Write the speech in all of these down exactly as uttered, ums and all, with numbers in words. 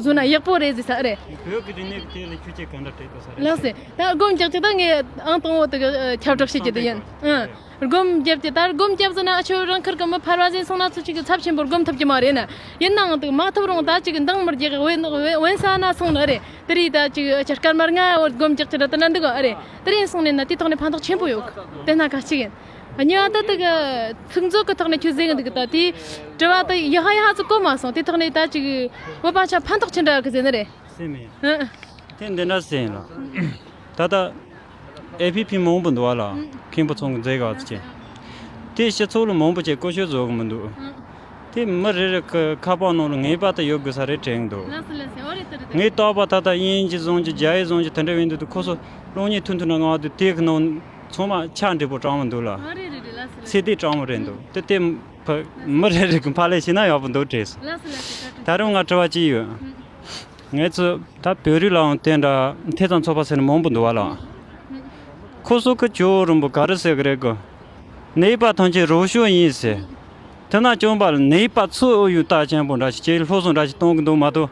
བཟོ་ན་ཡག་པོ་རེད་ཟེར་ས་རེད། བོད་ཀྱི་རིག་གནས་ཀྱི་ཐད་ལ་ཤུགས་རྐྱེན་ག་འདྲ་སྤྲད་འདུག་ས་རེད། ལགས་སེ། ད་སྒོམ་རྒྱག་ཅིག་ད་ངས་ཨང་དང་པོ་དེ་གི་ཨ་ཁྱབ་བསྒྲགས་བྱེད་རྒྱུ་དེ་ཡིན། ཨང་། སྒོམ་རྒྱབ་ཀྱི་ད་སྒོམ་རྒྱབ་ཟེར་ན་ཨ་ཆོ་རང་ཁུལ་གི་མི་ཕལ་བ་ཟིག་སོང་ན་ཚོ་ཅིག་གི་ཚབས་ཆེན་པོར་སྒོམ་ཐུབ་ཀྱི་མ་རེད་ན། ཡིན་ནའང་དུ་མ་ཐུབ་རུང་ད་ཅིག་འདང་མི་རྒྱག་གི་འོན་འོན་ས་ན་སོང་ནི་རེད། དེ་རིགས་ད་ཅིག་ཨ་ཆ་སྐར་མ་ལྔ་བར་སྒོམ་རྒྱག་ཅིག་ར་དེ་ན་འདུག་ཨ་རེད། དེ་རིང་སོང་ནས་ན་དེ་ཐོག་ནས་ཕན་ཐོགས་ཆེན་པོ་ཡོད་གི། དེ་ན་ཁ་ཅིག་ཡིན། གཉིས་པ་ད་དེ་གི་ཚིག་མཛོད་ཀྱི་ཐོག་ནས་ཁྱོད་ཟེར་གི་འདུག་གི། ད་དེ་དྲི་བ་དེ་ཡག་ཧ་ཡག་ཧ་ཚོ་གོ་མ་སོང་། དེ་ཐོག་ནས་ད་ཅིག་བོད་པ་ཆ་ཕན་ཐོགས་ཅི་འདྲ་གི་ཟེར་ནི་རེད། སེམས་ཡིན། ཧུ། དེ་འདི་འདྲ་ཟེར་ཡིན་ལ། ད་ལྟ་ཨེ་ཕི་ཕི་མང་པོ་འདུག་བ་ལ། ཧུ། མཁན་པོ་ཚང་གི་མཛད་ག་ཅེ། དེ་སྤྱི་ཚོགས་ལ་མང་པོ་ཅིག་བཀོལ་སྤྱོད་བཟོ་གི་མི་འདུག་ཧུ། དེ་མི་རེ་རེ་གི་ཁ་པར་ནང་ལ་ངེས་པར་དུ་ཡོད་དགོས་ས་རེད་དྲན་གི་འདུག་ལགས་སོ་ལགས་སོ། ཨོ་རེད་ད་རེད་ད་རེད། ངས་རྟོགས་པ་ད་ལྟ་དབྱིན་ཇི་བཟང་གི་རྒྱ་ཡིག་བཟང་གི་དེ་འདྲ་ཡིན་དུས་དུ་ཁོ་ཚོ་གློག་བརྙན་ཐུང་ཐུང་འདྲ་མངགས་དུས་དེ་གི་ནང་ཚང་མ་ཆ་འགྲིག་པོ་དྲང་བ་འདུག་ལ། ཨོ་རེད་རེད་རེད། ལགས་སོ་ལགས་སོ། ཚད་ལྡན་དྲང་བོ་རེད་འདུག་དེ་དེ་ཕ་མི་རེ་རེ་གི་ཕ་ལས་བྱས་ན་ཡག་པོ་འདུག་དྲན་སོང་། ལགས་སོ་ལགས་སོ། ད་རུང་ང་དྲི་བ་གཅིག་ཡོད། ཧུ། ངས་ཚོ་ད་བོད་རིགས་ལའང་དེ་འདྲ་ཐེ་ཚོམ་ཚོགས་པ་ཟེར་ནས་མང་པོ་འདུག་བ་ལ། ཁོ་ཚོ་གི་ཇོ་བོ་རིན་པོ་ག་རེ་ཟེར་གི་རེད་གི། ནད་པ་ཐམས་ཅད་རོགས་སྐྱོར་ཡིན་ཟེར། དེ་ན་བྱུང་བ་ལ་ནད་པ་ཚོ་ཨུ་ཡོན་ལྟ་ཅན་པོ་འདྲ་ཞིག་ཅེས་སློབ་གསོ་འདྲ་ཞིག་གཏོང་གི་འདུག་མ་གཏོགས།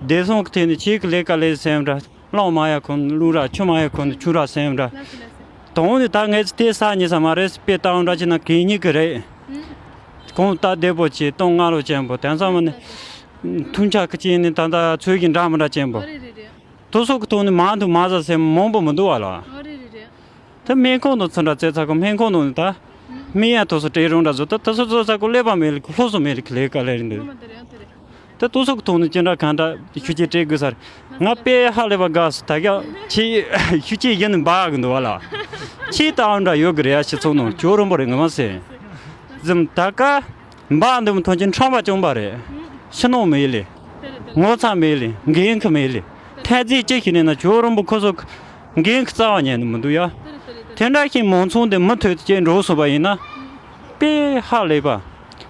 བདེ་སྲུང་གི་ཐད་ནས་ཁྱེད་ཀྱི་ལས་ཀ་ལས་སེམས་འདྲ་གླང་མ་ཡ་ཁོ་ན་ཀླུ་ར་ཆུ་མ་ཡ་ཁོ་ན་ཆུ་ར་སེམས་འདྲ། དོན་ནི་ད་ངས་དེ་ས་ཉི་ས་མ་རེད་དཔེ་བཏང་འདྲ་ཅིག་ན་གད་སྙིགས་ཀྱི་རེད། གང་ལྟ་བདེ་པོ་ཅིག་གཏོང་ང་ལོ་ཅན་པོ་དེང་སང་མ་ནི། མཐུན་ཆ་གི་ཅན་ནི་ད་ལྟ་ཚོད་ཀྱི་འདྲ་མི་འདྲ་ཅན་པོ། ཨོ་རེད་རེད་རེད། དུ་སོག་གི་ཐོག་ནས་མང་དུ་མ་ཟ་སེམས་མང་པོ་མི་འདུག་བ་ལ། ཨོ་རེད་རེད་རེད། ད་སྨན་ཁང་དུ་ཚུར་འདྲ་བཙལ་ཚ་གི་སྨན་ཁང་ནང་ནས་ད། སྨན་ཡང་དུ་སོ་སྤྲད་རུང་འདྲ་བཟོ་ད་དུ་སོ་བཟོ་ས་གོ་ཀླད་པ་མེད་ལ་སློབ་གསོ་མེད་ལ་ལས་ཀ་ལས་རིང་འདུག་ངོ་མ་དེ་རེད་ཨ་དེ་རེད། ད་དུ་སོག་གི་ཐོག་ནས་ཅི་འདྲ་གང་འདྲ་ཤུགས་རྐྱེན་སྤྲད་དགོས་ས་རེད། ང་དཔེ་ཧ་ལས་པ་དགའ་སོ་ད་ག་ཆེ་ཤུགས་རྐྱེན་ཡིན་ནི་འབའ་གི་འདུག་བ་ལ། ཆེ་ལྟ་བ་འདྲ་ཡོད་གི་རེད་ཡ་སྤྱི་ཚོགས་ནང་ཇོ་རིན་པོ་རེད་ངོ་མ་ཟེར། ཟིམ་ད་ག་འབའ་འདུག་མཐོང་ཆེན་ཁྲམ་པ་བྱུང་བ་རེད། ཕྱི་ནང་མི་ཡི་ལས། ངོ་ཚ་མེད་ལེ། འགན་ཁུར་མེད་ལེ། ཐལ་རྩེད་ཅི་ཞིག་ནས་ན་ཇོ་རིན་པོ་ཁོ་ཚོ་འགན་ཁུར་རྩ་བ་ཉན་ནི་མི་འདུག་ཡ། དེ་འདྲ་ཞིག་མང་ཚོགས་འདི་མུ་མཐུད་དུ་བྱས་འགྲོ་སོང་བ་ཡིན་ན། དཔེ་ཧ་ལས་པ།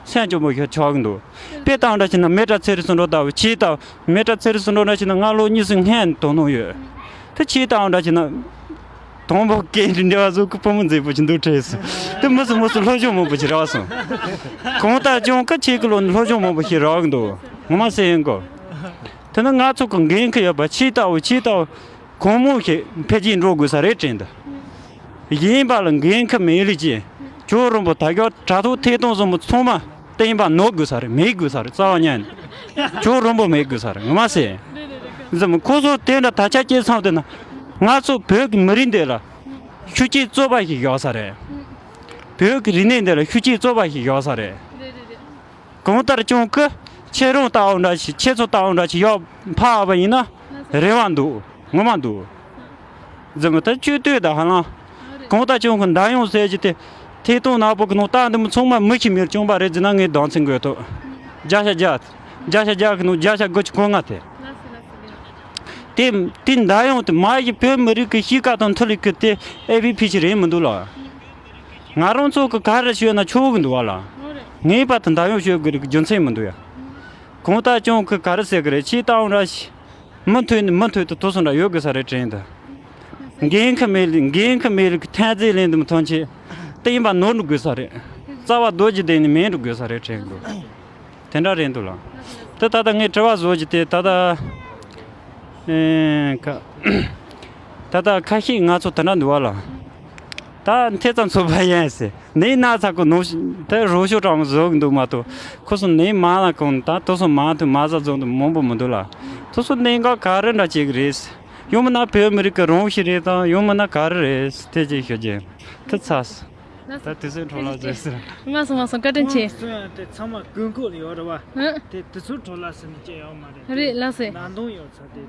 སེམས་སྐྱོ་པོ་ཞིག་ཆགས་ཀྱི་འདུག་དཔེ་བཏང་འདྲ་བྱས་ན་མེ་ཏྲ་ཚེ་རིང་སུ་འགྲོ་ལྟ་བུ་ཆེ་ལྟ་བུ་མེ་ཏྲ་ཚེ་རིང་སུ་འགྲོ་འདྲ་བྱས་ན་ང་ལོ་གཉིས་སུ་སྔན་དོ་སྣང་ཡོད། དེ་ཆེ་བཏང་འདྲ་བྱས་ན། དང་པོ་སྐད་འདི་འདྲ་བ་བཟོ་གི་བུ་མོ་མཛེས་པོ་ཅིག་འདུག་དྲན་སོང་། དེ་མི་སུ་མི་སུ་སློབ་སྦྱོང་མང་པོ་ཞིག་རག་སོང་། གང་ལྟར་ཀྱང་ཁ་ཆེ་གི་ལོ་ནི་སློབ་སྦྱོང་མང་པོ་ཞིག་རག་གི་འདུག་ངོ་མ་ཟེར་ཡིན་གོ། དེ་ནི་ང་ཚོ་གི་འགན་ཁུར་ཡོད་པ་ཆེ་ལྟ་བུ་ཆེ་ལྟ་བུ་གང་མང་ཞིག་འཕེལ་རྒྱས་འགྲོ་དགོས་ས་རེད་དྲན་འདུག་ཡིན་པ་ལ་འགན་ཁུར་མེད་ལེ་ཅི། ཇོ་རིན་པོ་ད་སྐྱོ་དྲ་ཐོག་ཐད་གཏོང་བཟོ་མོ་ཚང་མ། བསྟན་པ་ནོར་དགོས་ས་རེད་མེད་དགོས་ས་རེད་རྩ་བ་ཉན། ཇོ་རིན་པོ་མེད་དགོས་ས་རེད་ངོ་མ་ཟེར། འཛམ་ཁོ་ཚོ་དེ་འདྲ་ད་ཆ་སྐྱེས་ཚང་དེ་ན། ང་ཚོ་བོད་ཀྱི་མི་རིགས་འདི་ལ། ཤུགས་རྐྱེན་རྩོད་པ་ཞིག་ཡོད་ས་རེད། བོད་ཀྱི་རིག་གནས་འདི་ལ་ཤུགས་རྐྱེན་རྩོད་པ་ཞིག་ཡོད་ས་རེད། གང་ལྟར་ཀྱང་གི་ཁྱེད་རང་ལྟ་བུ་འདྲ་ཞིག་ཁྱེད་ཚོ་ལྟ་བུ་འདྲ་ཞིག་ཡོད་ཕ་བ་ཡིན་ན་རེ་བ་འདུག་ངོ་མ་འདུག་འཛམ་ད་བཅུ་སྟོད་ད་ཧ་ལང་། གང་ལྟར་ཀྱང་གི་འདར་ཡོང་ཟེར་གྱི་དེ། ཐད་གཏོང་ནག་པོ་གི་ནང་རྟགས་འདི་མོ་ཚང་མ་མི་ཤི་མིར་བྱུང་བ་རེད་ཟེར་ན་ངས་གདོང་ཚིག་འགོད་ཐུབ། བརྒྱ་ཆ་བརྒྱ། བརྒྱ་ཆ་བརྒྱ་གི་ནང་བརྒྱ་ཆ་དགུ་བཅུ་གོ་ལྔ་དེ། དེ་དེ་འདར་ཡོང་དེ་མ་གཞི་བོད་མི་རིགས་ཀྱི་གཤིས་ཀ་དང་མཐུན་ལེ་གི་དེ་ཨེ་བི་ཕི་ཞིག་རེད་མི་འདུག་ལ། ང་རང་ཚོ་གི་ག་རེ་ཤོད་ན་ཆོག་གི་འདུག་བ་ལ། ངེས་པར་དུ་འདར་ཡོང་ཤོད་དགོས་རིགས་རྒྱུ་མཚན་མི་འདུག་ཡ། གང་ལྟར་ཀྱང་གི་ག་རེ་ཟེར་གི་རེད་ཆེས་ལྟ་བུ་འདྲ་ཞིག་མུ་མཐུད་ནས་མུ་མཐུད་དུ་དུས་སུ་འདྲ་ཡོད་དགོས་ས་རེད་དྲན་འདུག་འགན་ཁུར་མེད་ལ་འགན་ཁུར་མེད་ལ་ཐན་རྩེད་ལེན་དུ་མི་ཐོན་ཆེད་བསྟན་པ་ནོར་འགྲོ་དགོས་ས་རེད། རྩ་བ་རྡོ་རྗེ་གདན་ནས་མེད་འགྲོ་དགོས་ས་རེད་དྲན་འདུག་དེ་འདྲ་རེད་འདུག་ལ། དེ་ད་ལྟ་ངས་དྲི་བ་བཟོ་རྒྱུ་དེ་ད་ལྟ་ཨེ་ཁ་ད་ལྟ་ཁ་ཤས་ང་ཚོ་དེ་འདྲ་འདུག་བ་ལ། ད་ཐེ་ཚོམ་ཚོད་པ་ཡིན་ཟེར། ནས་ན་ཚ་ཁོ་ནོ་ཞིག་དེ་རོ་ཤོ་གྲང་བཟོ་གི་འདུག་མ་གཏོགས། ཁོ་སོང་ནས་མ་ལ་གང་ད་དོ་སོང་མ་ཐུ་མ་ཟ་བཟོ་འདུག་མང་པོ་མི་འདུག་ལ། དོ་སོང་ནས་འགའ་ག་རེ་འདྲ་བྱེད་གི་རེད། ཡོང་མིན་ན་བོད་མི་རིགས་ཀྱི་རང་ཤི་རེད་དང་ཡོང་མིན་ན་ག་རེ་རེད་དེ་ཅིག་ཤོད་ཀྱི་དེ་ཚ་སོང་། ད་དུས་ཚོད་འཕྲོ་བརླག་བཟོས་ཟེར། མ་སོང་མ་སོང་བཀའ་དྲིན་ཆེ། སོང་ཡང་དེ་ཚང་མ་ཀུན་ཁོག་ལ་ཡོད་རེད་བ། ཧུ། དེ་དུས་ཚོད་འཕྲོ་བརླག་ཟེར་ནས་སྐྱེ་ཡོད་མ་རེད། རེད་ལགས་སེ། ནང་དོན་ཡོད་ཚ་དེ།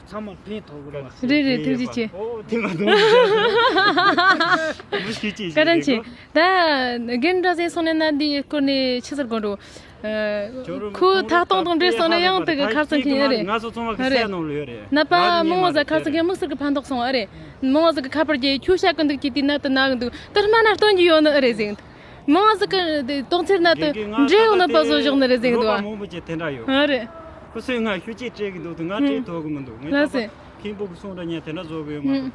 ཚང་མར་ཕན་ཐོགས་དགོས་རེད་བ། རེད་རེད་ཐུགས་རྗེ་ཆེ། ཨོ་དེ་མ་གཏོགས་མི་ཤེས་ཅི་ཞིག་བཀའ་དྲིན་ཆེ། རེད་གོ། ད་རྒན་འདྲ་ཟེར་སོང་ནས་ན་འདི་སྐོར་ནས་ཆི་ཟེར་དགོས་འགྲོ། ཁོའི་ཐག་སྟོང་དང་འབྲེལ་སོང་ན་ཡང་དེ་གི་ཁ་སང་ཁེ་ཨེ་རེད། ང་ཚོ་ཚང་མ་གི་རེད། སེམས་ནང་ལ་ཡོད་རེད། ནད་པ་མང་བ་ཟ་ཁ་སང་ཁེ་དམིགས་བསལ་གི་ཕན་ཐོགས་སོང་ཨེ་རེད། མང་བ་ཟ་གི་ཁ་པར་རྒྱལ་ཁྱོད་བཤད་གི་འདུག་ཅི་དེ་ན་དུ་ན་གི་འདུག་དེར་སྨན་ན་སྟོན་རྒྱུ་ཡོད་ནི་ཨེ་རེད་ཟེར། མང་ཟིག་གི་དོང་ཚེར་ན་དུ་འདྲེ་ཡོང་ན་པ་བཟོ་བཞག་ནི་རེད་ཟེར་གི་འདུག་ཨ། མང་པོ་ཅིག་དེ་འདྲ་ཡོད། ཨ་རེད། ཁོ་ཚོས་ང་ཤུགས་ཆེ་སྤྲད་གི་འདུག་དུ་ང་སྤྲད་ཐུབ་གི་མི་འདུག་ངས་ལགས་སེ། ད་པ་མཁན་པོ་གི་གསུང་འདྲ་ཉན་དེ་འདྲ་བཟོ་གི་ཡོད་མ་གཏོགས།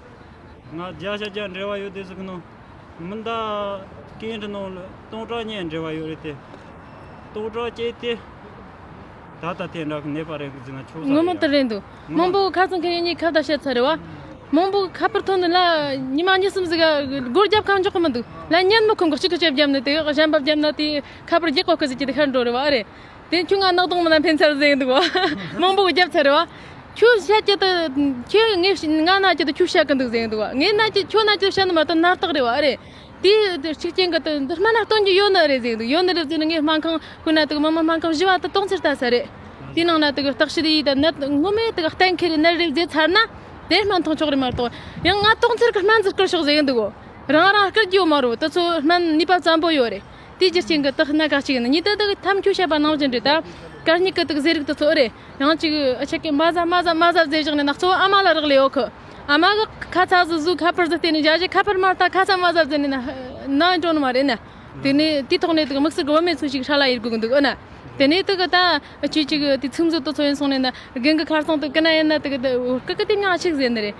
ང་བརྒྱ་ཆ་བརྒྱ་འབྲེལ་བ་ཡོད་དེ་ཟེར་གི་ནོ། མི་འདའ་སྐད་འདྲི་ནང་ལ་སྟོང་ཕྲག་གཉིས་འབྲེལ་བ་ཡོད་རེད་དེ། སྟོང་ཕྲག་གཅིག་དེ། ད་ལྟ་དེ་འདྲ་གི་ནད་པ་རེད་འདུག་ཟེར་ན་ཆོག་ས་ངོ་མ་རེད་ཡ། དེ་རེད་འདུག་ངོ་མ་མང་པོ་ཁ་ཚང་ཁེ་ཉིན་ཁ་བརྡ་བཤད་ཚར་རེད་བ། མང་པོ་ཁ་པར་ཐོན་ནས་ལ་ཉི་མ་གཉིས་གསུམ་ཟིག་ག་སྒོ་རྒྱབ་ཁང་འཇོག་གི་མི་འདུག་ལ་ཉན་མི་ཁོང་གི་གཅིག་གི་ཆབ་བརྒྱབ་ནས་དེ་གཞན་པ་བརྒྱབ་ན་དེ་ཁ་པར་རྒྱག་གོ་གི་ཟིག་གི་དེ་ཁར་འགྲོ་རེད་བ་ཨ་རེད། དེ་ཁྱོད་ང་ནག་དོང་མི་ན་ཕན་ཚར་ཟེར་འདུག་བ། མང་པོ་གི་རྒྱབ་ཚར་རེད་བ། ཁྱོད་བཤད་ཀྱི་དུ་ཁྱོད་ངས་ང་ན་ཀྱི་དུ་ཁྱོད་བཤད་ཀྱི་འདུག་ཟེར་འདུག་བ། ངས་ན་ཀྱི་ཁྱོད་ན་ཀྱི་བཤད་ནི་མ་གཏོགས་ནར་རྟགས་རེད་བ་ཨ་རེད། དེ་དེ་གཅིག་རྐྱེན་གྱི་དུ་འདི་སྨན་ན་སྟོན་གྱི་ཡོད་ནི་རེད་ཟེར་འདུག་ཡོད་ནི་རེད་ཟེར་ནི་ངས་སྨན་ཁང་ཁོ་ན་དུ་མི་མི་སྨན་ཁང་བཞི་བ་དུ་སྟོང་ཚེར་ལྟ་ས་རེད། དེ་ནང་ན་དུ་བརྟག་ཞིབ་ཡིས་ད་ནད་ངོ་མས་དུ་གཏན་འཁེལ་ནད་རེད་ཟེར་ཚར་ན་དེ་སྨན་ཐོང་ཆོག་རེད་མ་གཏོགས་ཡང་ང་སྟོང་ཚེར་གི་སྨན་ཟིག་བསྐུར་ཤོག་ཟེར་གི་འདུག་གོ། རང་རང་བསྐུར་རྒྱུ་ཡོད་མ་རེད་དུ་ཚོ་སྨན་ནུས་པ་བཙན་པོ་ཡོད་རེད། དེའི་རྒྱུ་རྐྱེན་གྱིས་དག་སྣ་ཁ་གཅིག་ཡིན་ན་ཉིད་དུ་དག་ཐམ་ཁྱོད་བཤད་པ་ནང་བཞིན་རེད་ད། དཀར་སྙིགས་ཀྱི་དག་ཟས་རིགས་དུ་ཚོ་རེད། ཡང་གཅིག་ཨ་ཆ་ཀའི་མ་ཟ་མ་ཟ་མ་ཟ་ཟེར་བཞག་ནས་ནག་ཚོ་ཨ་མ་ལ་རག་ལས་ཡོད་ཁི། ཨ་མ་གི་ཁ་ཚ་ཟུ་ཟུ་ཁ་པར་ཟི་བལྟས་ནས་བཞག་བཞག་ཁ་པར་མ་ལྟ་ཁ་ཚ་མ་ཟ་ཟེར་ནས་ན་ན་འགྲོ་ནི་མ་རེད་ན། དེ་ནས་དེའི་ཐོག་ནས་དག་དམིགས་བསལ་གི་བུད་མེད་ཚོ་ཞིག་ཧྲ་ལ་ཡིར་དགོས་གི་འདུག་ཨ་ན། དེ་ནས་དག་ད་ཨ་ཆུ་གཅིག་དེ་ཚིག་མཛོད་དུ་ཚོ་ཡིན་སོང་ནས་ན་རྒན་གི་ཁར་སང་དུ་ཀི་ན་ཡིན་ན་དག་ད་ཀི་ཀི་དེ་མྱང་ཆིག་ཟེར་ནི་རེད།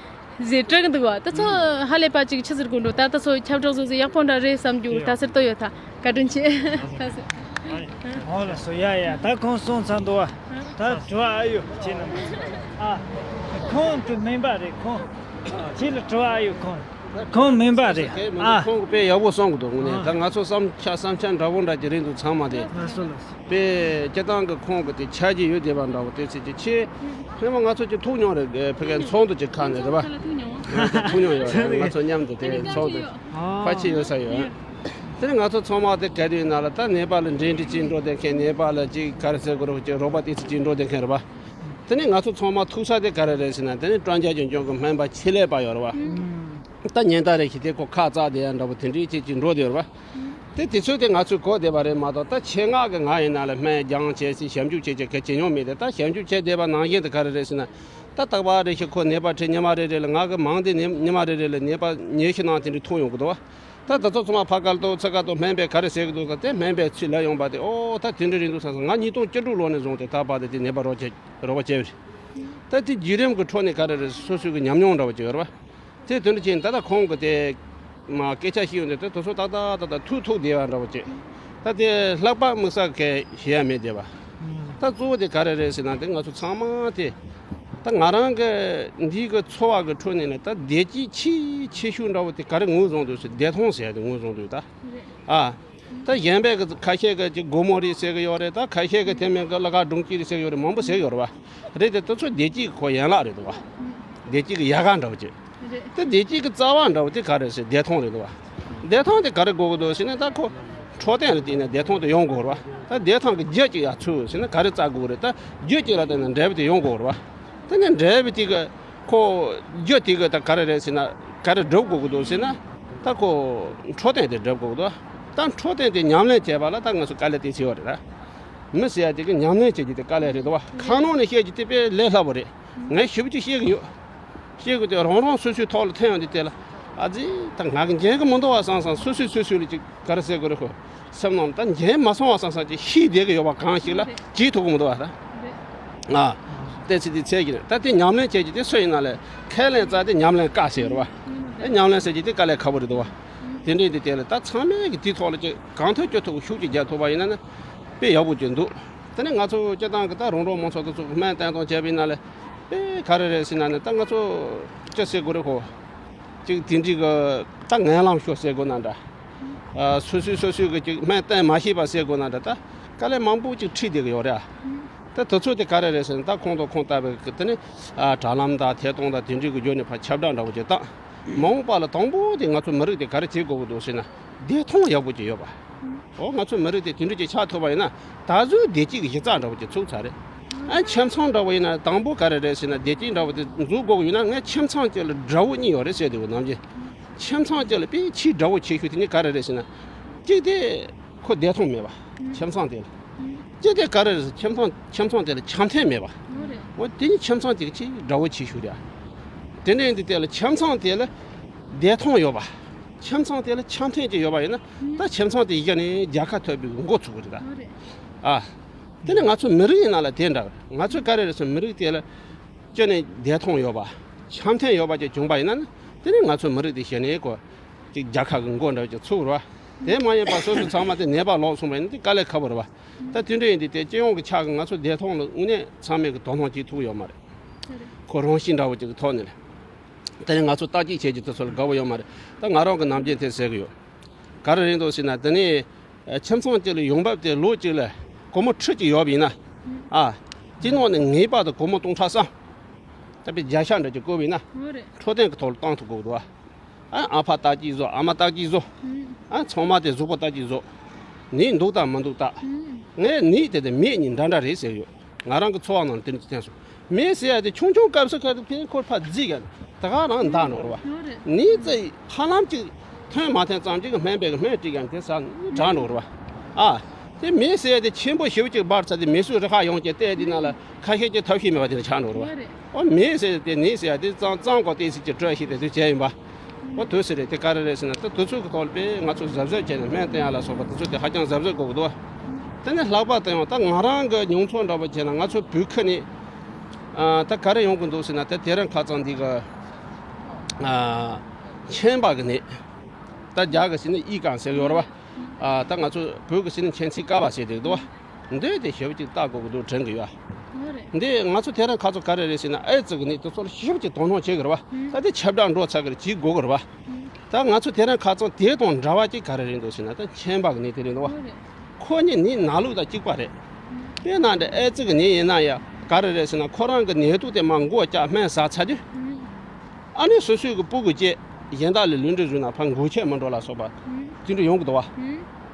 ཟེར་དྲག་འདུག་བ། ད་ཚོ་ཧ་ལས་པ་ཅིག་ཆི་ཟེར་དགོས་འགྲོ། ད་ད་ཚོ་ཁྱབ་བསྒྲགས་བཟོ་ཟེར་ཡག་པོ་འདྲ་རེད་བསམ་རྒྱུ་ད་ཟེར་ཏོ་ཡོད་ད། བཀའ་དྲིན་ཆེ། ད་ཟེར། ཨོ་ལ་སོ་ཡ་ཡ་ད་ཁོང་སོང་ཚར་འདུག་བ། ད་དྲི་བ་ཨ་ཡོད་ཁྱེད་རྣམས་ཚོ། ཨ། ཁོང་དུ་མིན་པ་རེད་ཁོང་། ཁྱེད་ལ་དྲི་བ་ཨ་ཡོད་ཁོང་། ཁོང་མིན་པ་རེད། ཨ། ཁོང་གི་དཔེ་ཡག་པོ་གསུང་གི་འདུག་ངོ་ནས་ད་ང་ཚོ་བསམ་འཆར་བསམ་འཆར་འདྲ་བོ་འདྲ་ཅིག་རེད་འདུག་ཚང་མ་དེ། ལགས་སོ་ལགས་སོ། དཔེ་སྤྱི་བཏང་གི་ཁོང་གི་དེ་ཆ་རྒྱུས་ཡོད་བསྡད་པ་འདྲ་བོ་དེ་ཚེ་ཅིག་ཆེ། ཧེ་མ་ང་ཚོ་ཅིག་ཐུག་མྱོང་རེད་ཕ་གིའི་ཚོགས་འདུ་ཅིག་ཁ་ནས་རེད་པ། ཐུག་མྱོང་ཡོད་རེད་ང་ཚོ་མཉམ་དུ་དེ་ཚོགས་འདུ་ཕལ་ཆེར་ཡོད་ས་ཡོད། དེ་ནས་ང་ཚོ་ཚང་མ་དེ་ག་དུས་ཡིན་ན་ལ་ད་ནད་པ་ལ་འབྲེལ་འདྲིས་ཅིག་འགྲོ་བསྡད་མཁན་ནད་པ་ལ་ཅིག་ག་རེ་ཟེར་དགོས་རེད་ཅིག་རོགས་པ་དེ་ཚོ་ཅིག་འགྲོ་བསྡད་མཁན་རེད་པ། དེ་ནས་ང་ཚོ་ཚང་མ་ཐུག་ས་དེ་ག་རེ་རེད་ཟེར་ན་དེ་ནས་ཀྲང་རྒྱ་ལྗོངས་ལྗོངས་ཀྱི་སྨན་པ་ཆེད་ལས་པ་ཡོད་རེད་པ། ད་ཉིན་ལྟར་རེ་ཞིག་དེ་ཁོ་ཁ་བཙགས་བསྡད་ཡ་འདྲ་པོ་དེ་འདྲའི་ཅིག་ཅིག་འགྲོ་བསྡད་ཡོད་རེད་པ། དེ་དུས་ཚོད་དེ་ང་ཚོས་གོ་བསྡད་པ་རེད་མ་གཏོགས་ད་ཆེད་མངགས་ཀྱི་ང་ཡིན་ན་ལ་སྨན་སྦྱང་བྱེད་སའི་ཞབས་ཞུ་བྱེད་ཀྱི་གལ་ཆེ་མྱོང་མེད་དེ་ད་ཞབས་ཞུ་བྱེད་བསྡད་པ་ནང་བཞིན་དུ་ག་རེ་རེད་ཟེར་ན། ད་རྟག་པར་རེ་ཞིག་ཁོ་ནད་པ་ཁྲིད་ཉི་མ་རེ་རེ་ལ་ང་གི་མང་དེ་ནི་ཉི་མ་རེ་རེ་ལ་ནད་པ་ཉི་ཤུ་ནང་དེ་འདྲ་ཐུག་ཡོང་གི་འདུག་བ། ད་ད་ཚོ་ཚང་མ་ཕ་གར་དུ་ཚ་ག་དུ་སྨན་པས་ག་རེ་ཟེར་གི་འདུག་ཟེར་དེ་སྨན་པའི་ཚུལ་ལ་ཡོང་པ་དེ་ཨོ་ད་དེ་འདྲ་རེད་འདུག་བསམ་སོང་ང་ཉིས་སྟོང་བཅུ་དྲུག་ལོ་ནས་བཟུང་སྟེ་ད་བར་དུ་དེ་ནད་པ་རོགས་བྱེད་རོགས་པ་བྱས་པ་རེད། ད་དེ་བརྒྱུད་རིམ་གྱི་ཁྲོད་ནས་ག་རེ་རེད་སོ་སོའི་གི་ཉམས་མྱོང་འདྲ་བོ་ཅིག་ཡོད་རེད་བ། དེ་དོན་དུ་ཕྱིན་ད་ལྟ་ཁོང་གི་དེ་མ་སྐད་ཆ་ཤེས་ཡོང་དུས་དེ་དེ་ཚོ་ཏག་ཏག་ཏག་ཏག་ཐུག་ཐུག་བསྡད་པ་འདྲ་བོ་ཅིག་ད་དེ་ལྷག་པ་དམིགས་བསལ་གི་ཞེ་ཡ་མེད་བསྡད་པ། ད་གཙོ་བོ་དེ་ག་རེ་རེད་ཟེར་ན་དེ་ང་ཚོ་ཚང་མ་དེ་ད་ང་རང་གི་འདི་གི་འཚོ་བ་གི་ཁྲོད་ནས་ནི་ད་བདེ་སྐྱིད་ཆེས་ཆེ་ཤོས་འདྲ་བོ་དེ་ག་རེ་ངོས་བཟུང་འདུག་ཟེར་བདེ་ཐང་ཟེར་ཡ་དེ་ངོས་བཟུང་འདུག་ད། ཨ། ད་གཞན་པའི་གི་ཁ་ཤས་ཀྱིས་ཅིག་སྒོར་མོ་རེད་ཟེར་གི་ཡོད་རེད། ད་ཁ་ཤས་ཀྱིས་དེ་མིན་གི་ལ་ཁ་སྒྲུང་སྐྱིད་རེད་ཟེར་གི་ཡོད་རེད། མང་པོ་ཟེར་གི་ཡོད་རེད་བ། རེད་དེ་དེ་ཚོ་བདེ་སྐྱིད་ཀྱི་ཁོ་ཡན་ལག་རེད་འདུག་བ། བདེ་སྐྱིད་ཀྱི་ཡལ་ག་འདྲ་བོ་ཅིག་རེད། དེ་བདེ་སྐྱིད་ཀྱི་རྩ་བ་འདྲ་བོ་དེ་ག་རེ་ཟེར་བདེ་ཐང་རེད་འདུག་བ། བདེ་ཐང་དེ་ག་རེ་དགོས་ཀྱི་འདུག་ཟེར་ན་ད་ཁོ་འཕྲོད་བསྟེན་ལ་བརྟེན་ནས་བདེ་ཐང་དེ་ཡོང་དགོས་རེད་བ། ད་བདེ་ཐང་གི་རྒྱུ་ཅིག་ཡར་ཚུགས་ཟེར་ན་ག་རེ་བཙལ་དགོས་རེད། ད་རྒྱུ་ཅིག་ལ་བརྟེན་ནས་འབྲས་བུ་དེ་ཡོང་དགོས་རེད་བ། དེ་ནས་འབྲས་བུ་དེ་གི་ཁོ་རྒྱུ་དེ་གི་ད་ག་རེ་རེད་ཟེར་ན་ག་རེ་སྒྲུབ་དགོས་ཀྱི་འདུག་ཟེར་ན་ད་ཁོ་འཕྲོད་བསྟེན་དེ་སྒྲུབ་དགོས་ཀྱི་འདུག་ད་འཕྲོད་བསྟེན་དེ་ཉམས་ལེན་བྱས་པ་ལ་ད་ང་ཚོ་དཀའ་ལས་དེ་ཆེ་བ་རེད་ད། མི་ཟེར་ཡ་དེ་གི་ཉམས་ལེན་བྱེད་རྒྱུ་དེ་དཀའ་ལས་རེད་འདུག་བ། ཁ་ནང་ནས་བཤད་རྒྱུ་དེ་དཔེ་ལས་སླ་པོ་རེད། ངས་ཞིབ་ཅིག་བཤད་གི་ཡོད། བཤད་གི་དེ་རང་རང་སོ་སོའི་ཐོག་ལ་ཐོན་ཡོང་དུས་དེ་ལ་ཨ་ཙི་ད་ང་གི་འགན་གི་མི་འདུག་བ་བསམ་བསམ་སོ་སོས་སོ་སོ་ལ་ཅིག་ག་རེ་ཟེར་དགོས་རེད་ཁོ། སེམས་ནང་ད་འགན་མ་སོང་བ་བསམ་བསམ་ཅིག་ཤི་བསྡད་གི་ཡོད་པ་གང་ཞིག་ལ་བྱེད་ཐུབ་གི་མི་འདུག་བ་ད། ང་། བལྟས་ཚེ་དེ་ཚད་ཀྱི་རེད། ད་དེ་ཉམས་ལེན་བྱེད་ཀྱི་དེ་སུ་ཡིན་ན་ལས་ཁས་ལེན་རྩ་དེ་ཉམས་ལེན་དཀའ་ཟེར་བ། ཨེ་ཉམས་ལེན་ཟེར་གྱི་དེ་དཀའ་ལས་ཁག་པོ་རེད་འདུག་བ། དེ་འདྲའི་དེ་དེ་ལ་ད་ཚང་མས་ཀྱི་དེ་ཐོག་ལ་ཅིག་གང་ཐུབ་ཅི་ཐུབ་ཤུགས་ཅིག་རྒྱག་ཐུབ་པ་ཡིན་ན་ནི་དཔེ་ཡག་པོ་ཅིག་འདུག་དེ་ནས་ང་ཚོ་སྤྱི་བཏང་གི་ད་རོང་འབྲོག་མང་ཚོགས་དེ་ཚོ་སྨན་བསྟེན་སྟངས་བྱས་པ་ཡིན་ན་ལས་དཔེ་ག་རེ་རེད་ཟེར་ན་ནི་ད་ང་ཚོ་ཅི་ཟེར་དགོས་རེད་ཁོ། ཅིག་དེ་འདྲའི་གི་ད་ངན་ལམ་ཤོར་ཟེར་དགོས་ན་འདྲ། ཨ་སོ་སོས་སོ་སོས་གི་ཅིག་སྨན་བསྟེན་མ་ཤེས་པ་ཟེར་དགོས་ན་འདྲ་ད་དཀའ་ལས་མང་པོ་ཅིག་འཕྲད་བསྡད་གི་ཡོད་རེད་ཨ། ད་དེ་ཚོ་དེ་ག་རེ་རེད་ཟེར་ན་ད་ཁོང་དང་ཁོང་ལྟ་བུའི་གི་དེ་ནི་ཨ་དྲ་ལམ་དང་ཐད་གཏོང་དང་དེ་འདྲའི་གི་བརྒྱུད་ནས་ཕར་ཁྱབ་བསྒྲགས་འདྲ་བོ་ཅིག་བཏང་། མ་འོངས་པ་ལ་དང་པོ་དེ་ང་ཚོ་མི་རིགས་དེ་ག་རེ་བྱེད་དགོས་ཀྱི་འདུག་ཟེར་ན་བདེ་ཐང་ཡག་པོ་ཅིག་ཡོད་པ། འོ་ང་ཚོ་མི་རིགས་དེ་དེ་འདྲ་ཅིག་ཆགས་ཐུབ་པ་ཡིན་ན་ད་གཟོད་བདེ་སྐྱིད་ཀྱི་གཞི་རྩ་འདྲ་བོ་ཅིག་ཚུགས་ཚར་རེད། ཨ་ཁྱིམ་ཚང་འདྲ་བོ་ཡིན་ན་དང་པོ་ག་རེ་རེད་ཟེར་ན་བདེ་སྐྱིད་འདྲ་བོ་དེ་འཛུགས་དགོས་ཀྱི་ཡོད་ན་ངས་ཁྱིམ་ཚང་གཅིག་ལ་དགྲ་བོ་གཉིས་ཡོད་རེད་ཟེར་དུས་ནམ་རྒྱུན། ཁྱིམ་ཚང་གཅིག་ལ་དཔེ་ཆེས་དགྲ་བོ་ཆེ་ཤོས་དེ་གཉིས་ག་རེ་རེད་ཟེར་ན། གཅིག་དེ་ཁོ་བདེ་ཐང་མེད་པ། ཁྱིམ་ཚང་དེ་ལ། གཅིག་དེ་ག་རེ་རེད་ཟེར་ཁྱིམ་ཚང་ཁྱིམ་ཚང་དེ་ལ་འཆམ་མཐུན་མེད་པ། འོ་དེ་ནི་ཁྱིམ་ཚང་དེ་གི་ཆེས་དགྲ་བོ་ཆེ་ཤོས་རེད། དེ་འདྲ་ཡིན་དུས་དེ་ལ་ཁྱིམ་ཚང་དེ་ལ་བདེ་ཐང་ཡོད་པ། ཁྱིམ་ཚང་དེ་ལ་འཆམ་མཐུན་ཅིག་ཡོད་པ་ཡིན་ན་ད་ཁྱིམ་ཚང་དེ་གཞི་ནས་རྒྱལ་ཁ་ཐོབ་པའི་འགོ་ཚུགས་ཀྱི་རེད་ད། ཨ། དེ་ནི་ང་ཚོ་མི་རིགས་ཡིན་ན་ལ་དེ་འདྲ། ང་ཚོ་ག་རེ་རེད་ཟེར་མི་རིགས་དེ་ལ་ཅི་ནས་བདེ་ཐང་ཡོད་པ། འཆམ་མཐུན་ཡོད་པ་ཅིག་བྱུང་པ་ཡིན་ན་ནི་དེ་ནི་ང་ཚོ་མི་རིགས་དེ་གཞི་ནས་གོ་ཅིག་རྒྱལ་ཁ་གི་འགོ་འདྲ་ཅིག་ཚུགས་རོགས། དེ་མ་ཡིན་པ་སོ་སོ་ཚང་མ་དེ་ནད་པ་ལོག་སོང་བ་ཡིན་ན་དེ་དཀའ་ལས་ཁག་པོ་རེད་བ། ད་དེ་འདྲ་ཡིན་དུས་དེ་སྤྱི་ཡོངས་ཀྱི་ཆ་གི་ང་ཚོ་བདེ་ཐང་ལ་དངོས་གནས་ཚང་མས་ཀྱི་དོ་སྣང་བྱེད་ཐུབ་ཡོད་མ་རེད། ཁོ་རང་བཞིན་འདྲ་བོ་ཅིག་གི་ཐོག་ནས་རེད། དེ་ནས་ང་ཚོ་བརྟག་དཔྱད་བྱེད་རྒྱུ་དེ་ཚོ་ལ་དགའ་བོ་ཡོད་མ་རེད། ད་ང་རང་གི་ནམ་རྒྱུན་དེ་ཟེར་གི་ཡོད། ག་རེ་རེད་འདུག་ཟེར་ན། དེ་ནས་ཁྱིམ་ཚང་གཅིག་ལ་ཡོང་འབབ་དེ་ལོ་གཅིག་ལ་སྒོར་མོ་ཁྲི་གཅིག་ཡོད་པ་ཡིན་ན། ཨ། སྤྱི་ནང་ནས་ངེས་པར་དུ་སྒོར་མོ་སྟོང་ཕྲག་གསུམ། ད་དཔེ་བརྒྱ་ཤ་འདྲ་ཅིག་བཀོལ་བ་ཡིན་ན། འོ་རེད། འཕྲོད་བསྟེན་གྱི་ཐོག་ལ་བཏང་ཐུབ་དགོས་འདུག་ཨ། ཨ་ཨ་ཕ་བརྟག་དཔྱད་བཟོ། ཨ་མ་བརྟག་དཔྱད་བཟོ། ཨ་ཚང་མ་དེ་གཟུགས་པོ་བརྟག་དཔྱད་བཟོ། ནད་འདུག་དང་མི་འདུག་བལྟ། ངས་ནད་དེ་དེ་མེད་གཉིས་འདྲ་འདྲ་རེད་ཟེར་གི་ཡོད། ང་རང་གི་འཚོ་བ་ནང་ལ་དེ་འདྲ་ཅིག་ཐོན་སོང་། མེད་ཟེར་ཡ་དེ་ཆུང་ཆུང་སྐབས་སུ་ཁ་ཐུག་ཕན་ཁོར་ཕར་རྫིག་ག་ད་ག་རང་འདག་འགྲོ་རེད་བ། ནི་ཙི་ཧ་ལམ་ཅིག་ཐོན་མ་ཐོན་ཙམ་ཅིག་གི་སྨན་པས་གི་སྨན་སྤྲད་ག་དེ་ས་དྲག་འགྲོ་རེད་བ། ཨ། དེ་མེད་ཟེར་ཡ་དེ་ཆེན་པོ་ཞེ་པོ་ཅིག་འབར་ཚར་དེ་མེ་གསོད་རུ་ཁག་ཡོང་གི་བལྟས་དེ་ན་ལ་ཁ་ཤས་ཀྱི་ཐབས་ཤེས་མེད་པ་དེ་འདྲ་ཆགས་འགྲོ་རེད་བ། ཨོ་མེད་ཟེར་དེ་ནི་ཟེར་ཡ་དེ་གཙང་གཙང་གོ་བལྟས་ཟིག་ཅིག་སྤྲོད་ཤེས་དེ་དུས་བྱས་ཡིན་པ། ཨོ་དུས་སུ་རེད། དེ་ག་རེ་རེད་ཟེར་ན། ད་དུས་ཚོད་ཀྱི་ཐོག་ལ་དཔེ་ང་ཚོ་གཟབ་གཟབ་བྱས་ནས་སྨན་བསྟེན་ཡ་ལ་སོགས་པ་དུས་ཚོད་དེ་ཧ་ཅང་གཟབ་གཟབ་དགོས་ཀྱི་འདུག་དེ་ནས་ལྷག་པར་དུ་ཡང་ད་ང་རང་གི་མྱོང་ཚོར་འདྲ་པོ་བྱས་ན། ང་ཚོ་བོད་ཁུལ་ནས་ཨ་ད་ག་རེ་ཡོང་གི་འདུག་ཟེར་ན། ད་དེ་རིང་ཁ་སང་འདི་གི་ཨ་མཁྱེན་པ་གི་ནད། ད་རྒྱ་གི་ཟེར་ན་ཡི་གང་ཟེར་གི་ཡོད་རེད་བ། ཨ་ད་ང་ཚོ་བོད་ཀྱི་ཟེར་ན་མཁྱེན་ཚིག་ཀ་བ་ཟེར་དེ་འདུག་བ། འདི་དེ་ཞེ་པོ་ཅིག་བལྟ་དགོས་ཀྱི་འདུག་དྲན་གྱི་ཡོད། འོ་རེད། འདི་ང་ཚོ་དེ་རིང་ཁ་སང་ག་རེ་རེད་ཟེར་ན། ཨེ་ཙི་གི་ནད་དེ་ཚོ་ལ་ཞེ་པོ་ཅིག་དོ་སྣང་བྱེད་ཀྱི་རེད་བ། ད་དེ་ཁྱབ་བསྒྲགས་འགྲོ་ཚར་གི་རེད། བྱེད་དགོས་ཀྱི་རེད་བ། ད་ང་ཚོ་དེ་རིང་ཁ་སང་དེ་དང་འདྲ་བ་ཅིག་ག་རེ་རེད་འདུག་ཟེར་ན། ད་མཁྱེན་པ་གི་ནད་དེ་རེད་འདུག་བ། འོ་རེད། ཁོ་གཉིས་ནད་ན་ལུགས་དང་གཅིག་པ་རེད། དཔེར་ན་འདི་ཨེ་ཙི་གི་ནད་ཡིན་ན་ཡང་ག་རེ་རེད་ཟེར་ན། ཁོ་རང་གི་ནད་དུག་དེ་མར་མགོ་བཀྱག་སྨན་ཟ་ཚར་དུས། ཨ་ནི་སོ་སོའི་གི་སྤུ་གུ་བཅས་གཞན་དག་ལ་ལུས་འབྲེལ་བཟོས་ན་ཕར་འགོས་ཆེད་མི་འགྲོ་ལ་སོགས་པ་དེ་འདྲ་ཡོང་གི་འདུག་བ།